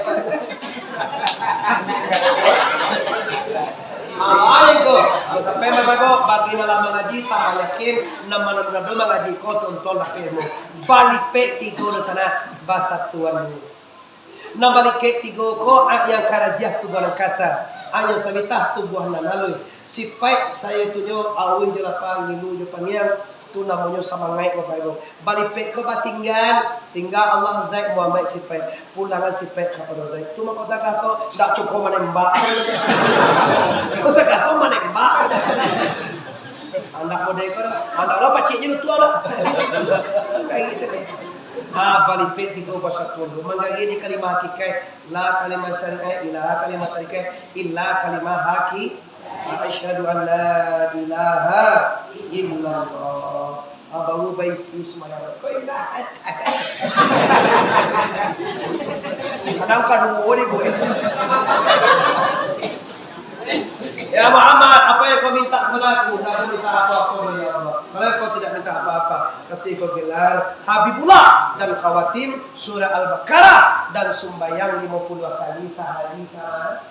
Ah, lain ko. Sampai Bapak Ibu, bagi nan lah mangaji, tambah yakin, nan manado-nado mangaji ko, tonton dapek ilmu. Balipek tigo dunsanak, basatuan dulu. Nan balipek tigo ko, a yang karajiah tubuah nan kasa, a yang sawitah tubuah nan aluih. Sipaik sayo tu nyo, auih jo lapa, ngilu jo paniang, tu namonyo samangaik, Bapak Ibu. Balipek ko batinggan, tingga Allah Zaid Muhammad sipaik, pulangan sipaik kapado Zaid. Tu mako tagah ko, ndak cukup manembak. Ko tagah ko manembak. Andak model ko dah. Andak lah pacik je tu lah. Kayak sini. Ah, balipek tigo basatuan tu. Manggari di kalimah hakikat. La kalimah syariat, ila kalimah tarikat, illa kalimah haki. Asyhadu an la ilaha illallah. Ah, baru baisi sumbayang. Kok indah? Kadang kaduo ni, boy. Ya Muhammad, apa yang kau minta kepada aku? Tidak aku minta apa-apa, ya Allah. Kalau kau tidak minta apa-apa, kasih kau gelar Habibullah dan khawatim surah Al-Baqarah dan sumbayang lima puluh kali sehari semalam.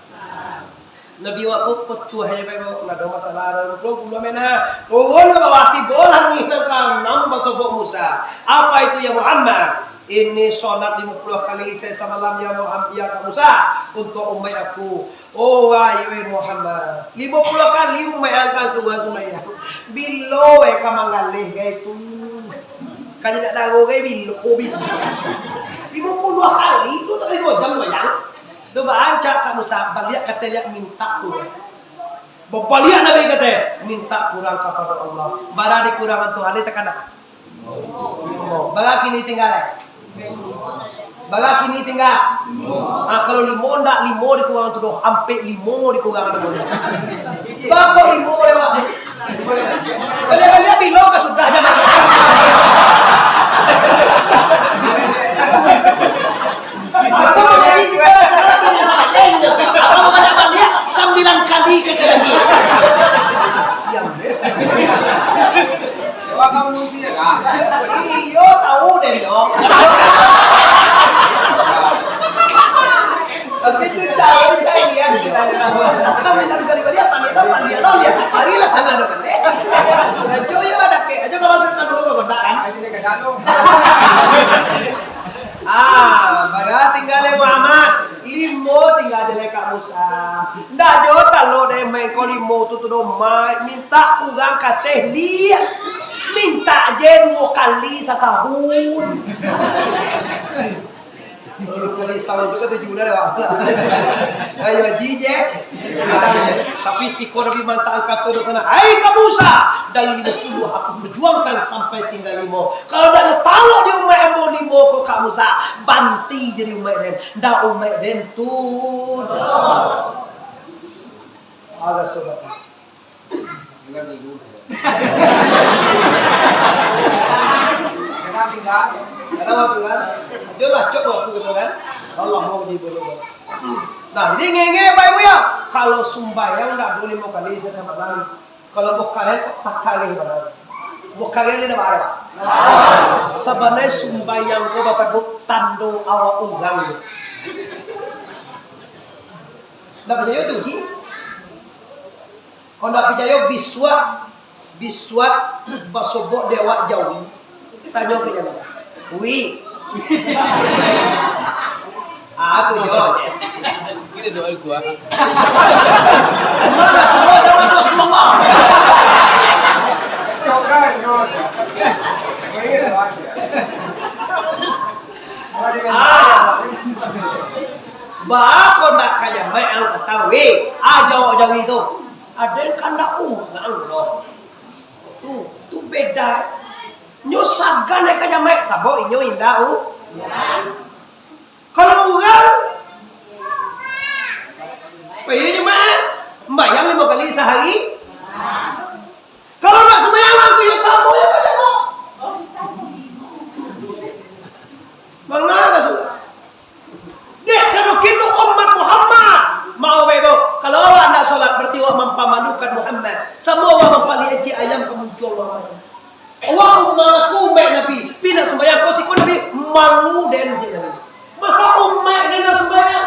Nabi awak ko patuah aja, Bapak Ibu. Ndak ado masalah, ado puluah, puluah mena. Turun ke bawah, tibo langik nan kaanam, basobok Musa. Apa itu, ya Muhammad? Ini solat lima puluh kali sehari semalam, ya Muhammad, ya Musa, untuk umat aku. Oh, wahai Muhammad, lima puluh kali umat angkau suruah sumbayang. Bilo eh ka manggaleh ka itu? Ka jadi daro ka bilo, bilo. Lima puluh kali tu tak lima jam sumbayang. Tu barancak ka Musa, baliak kata liak minta kurang. Babaliak Nabi kata, minta kurang kapado Allah. Bara dikurangan tu, alih takana. Limo. Bara kini tingga? Bara kini tingga? Ah, kalau limo ndak, limo dikurangan tu doh, ampek limo dikurangan tu. Bako limo lewat. Baliak-baliak bilo ka sudah zaman. Apa jadi kita, kita tidak sampai, gitu. Apa baliak-baliak sambilan kali kata lagi. Siang deh. Wah, kamu sih, ah. Iyo, tahu deh, yo. Tapi itu cara carian, yo. Sambilan kali baliak, baliak, baliak, baliak. Hari lah sana ada baliak. Ajo, yo, ada kek. Ajo, kalau sudah dulu, kau kontak, kan? Ah, bara tingga lai Muhammad? Limo tingga je lai Kak Musa. Ndak jo talok dek main ko limo tu, tu doh, mai minta kurang kateh liak. Minta je duo kali satahun. Duo kali satahun tu kan tujuah dah, Pak. Ayo, Haji, je. Tapi siko Nabi mantaan kato di sana, "Hai Kak Musa, dari limo puluh aku perjuangkan sampai tinggal limo. Kalau ndak talok di umaik ambo limo ko Kak Musa, banti jadi umaik den. Ndak umaik den tu." Agak sobat. Kenapa tinggal? Kenapa tinggal? Dia lah cok aku gitu kan. Allah mau jadi bodoh. Nah, jadi ngenge Bapak Ibu ya. Kalau sumbayang ndak dua limo kali sehari samalam. Kalau bukan kok tak kali, Bang. Bukan kali dah, Bang. Sabananyo sumbayang ko, Bapak Ibu, tando awak urang tu. Ndak picayo tu, Ji? Kok ndak picayo, bisuak, bisuak basobok dek awak jawi. Tanyo ka inyo, "Wi." Ah, tu jo, cek. Kira doa gua. Mana tu, jo masuk surga. Ah. Baa kok ndak ka jamaik ang ka tahu, weh? Ah, jawab jawi tu. Ado nan kandak urang doh. Tu, tu beda. Nyo sagan ka jamaik, sabab inyo indak u-, kalau urang, iyo nyo mah, sumbayang limo kali sahari. Kalau ndak sumbayang, aku iyo samo yo banyak lah. Manga ka surau. Dek, kalau kito umat Muhammad, maaf, Bapak Ibu, kalau awak ndak solat, berarti awak mampamalukan Muhammad. Samo awak mampaliak icik ayam ka muncuang Muhammad. Awak umat aku, umat Nabi, pi ndak sumbayang, kok siko Nabi, malu den icik Nabi. Masa umat den ndak sumbayang?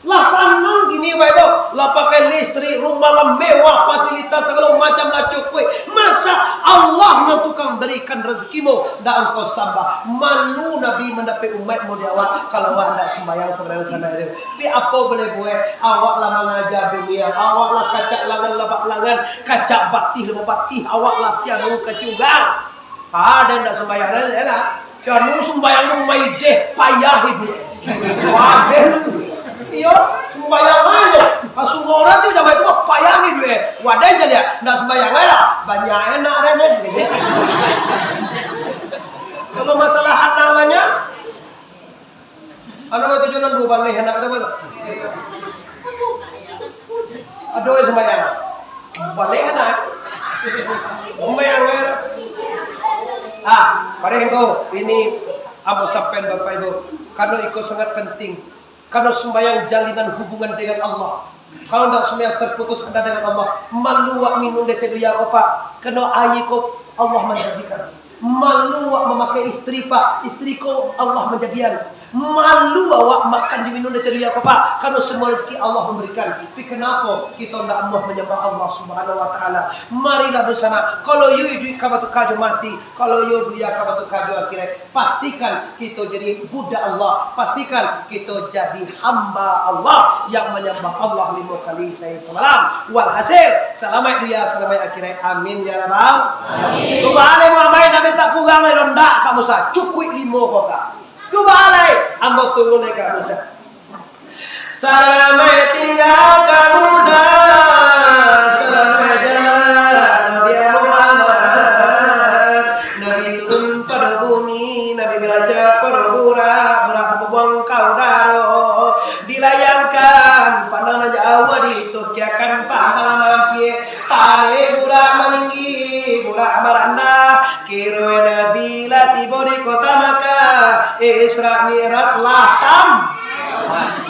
Lah sanang kini, Bapak Ibu. Lah pakai listrik, rumah lah mewah, fasilitas sagalo macam lah cukuik. Masa Allah nan tukang barikan razakimu, ndak angkau sambah? Malu Nabi mandapek umaik model awak, kalau awak ndak sumbayang sabananyo sanak tu. Tapi apo boleh buek, awak lah mangaja dunia, awak lah kacak langan labak langan, kacak batih labak batih, awak lah sianu ka curang. Ado ndak sumbayang, ado lah. Si anu sumbayang tu maideh payah iduik. Wadeh. Iyo, sumbayang ajo. Ka surau tu jamaah tu mah payah iduik. Wadeh je liak, ndak sumbayang lah. Banyak enak ado ni. Kalau masalah anak banyak, anak tujuh enam dua baleh anak kata apa tu? Ado yang sumbayang. Baleh anak. Sumbayang, eh. Ah, pareh engkau. Ini ambo sampaian Bapak Ibu. Karena iko sangat penting. Karena sumbayang jalinan hubungan dengan Allah. Kalau ndak sumbayang terputus anda dengan Allah. Malu awak minum dari duya ko, Pak. Karena aia ko Allah manjadikan. Malu awak mamakai istri, Pak. Istri ko Allah manjadian. Malu awak makan jo minum dari duya ko, Pak. Karena semua rezeki Allah memberikan. Tapi kenapa kita ndak amuah menyembah Allah Subhanahu wa Taala? Marilah dunsanak. Kalau iyo iduik ka batuka jo mati, kalau iyo duya ka batuka jo akhirat, pastikan kita jadi budak Allah. Pastikan kita jadi hamba Allah yang menyembah Allah lima kali sahari samalam. Walhasil, salamaik dunia, salamaik akhirat. Amin ya rabbal. Amin. Cubo alai Muhammad, Nabi tak kurang lai dondak ka Musa. Cukuik limo ko ka. Cubo alai, ambo turun lai ka Musa. Salamaik tingga ka Musa, salamaik jalan dia Muhammad. Nabi turun pado bumi, Nabi balacak pado burak, burak babuang ka udaro. Dilayangkan pandang nan jauah, ditokiakan pandang nan ampia. Tarik burak maninggi, burak marandah. Kiro Nabi lah tibo di kota Makkah. Isra Mi'raj lah tam.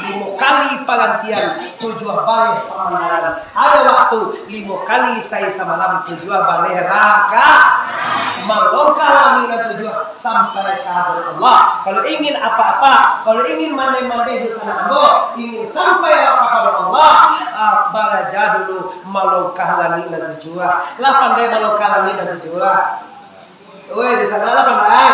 Limo kali pagantian, tujuah baleh pamandangan. Ado wakatu limo kali sahari samalam, tujuah baleh rakaat. Malongkah langik nan tujuah sampai ka hadarat Allah. Kalau ingin apa-apa, kalau ingin mandeh-mandeh di sana ambo, ingin sampai ka hadarat Allah, ah, balaja dulu malongkah langik nan tujuah. Lah pandai malongkah langik nan tujuah? Weh, di sana lah pandai.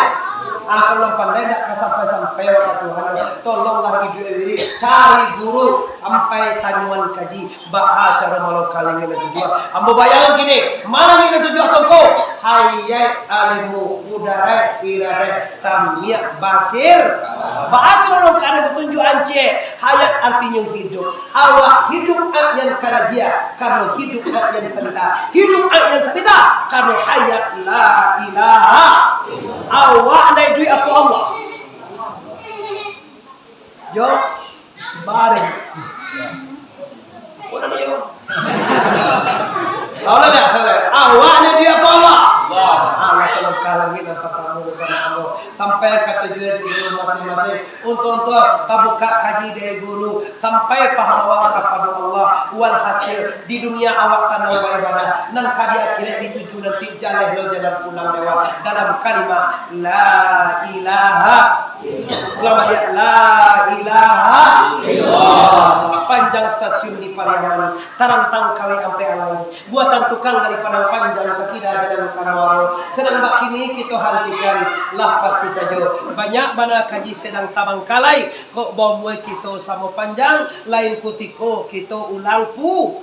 Ah, kalau pandai ndak ka sampai-sampai wakatu Tuhan. Tolonglah iduik diri, cari guru sampai tanyoan kaji. Baa caro malongkah langik nan tujuah? Ambo bayangkan kini, ma langik nan tujuah tu ko? Hayat, ilmu, kudarat, iradat, samiak, basir. Baa caro malongkah nan batunjuak ancik? Hayat artinyo hidup. Awak hidup ak yang karajia, karano hidup ak yang sabita. Hidup ak yang sabita, karano hayat la ilaha. Awak ndak iduik apo Allah? Yo, bareng. Awak ndak iduik apo Allah? Allah. Allah tolong kalangi dan pertama bersama Allah. Sampai ka tujuan diri masing-masing. Untuak-untuak tabukak kaji dari guru, sampai paham awak kapado Allah. Walhasil, di dunia awak tanang baibadah, nan ka di akhirat dituju nanti jaleh lo jalan pulang lewat dalam kalimah la ilaha. Ulang baliak, la ilaha illallah. Panjang stasiun di Pariaman, tarantang kawih ampek alai. Buatan tukang dari Padang Panjang, takida jalan ka Muaro. Sadang bakini kito hantikan, lah pasti sajo. Banyak bana kaji sadang tabangkalai. Kok baumua kito samo panjang, lain kutiko kito ulang pu-,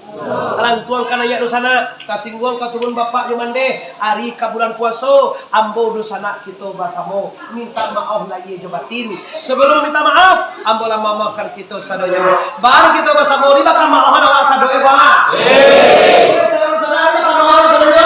lantuang ka naiak dunsanak, tasingguang ka turun bapak jo mandeh, ari ka bulan puaso, ambo dunsanak kito basamo. Minta maoh lahia jo batin. Sabalum minta maaf, ambo lah mamaafkan kito sadonyo. Baru kito basamo di baka maohan awak sado, eh, bang. Hei. Salam-salam, minta maaf sadonyo.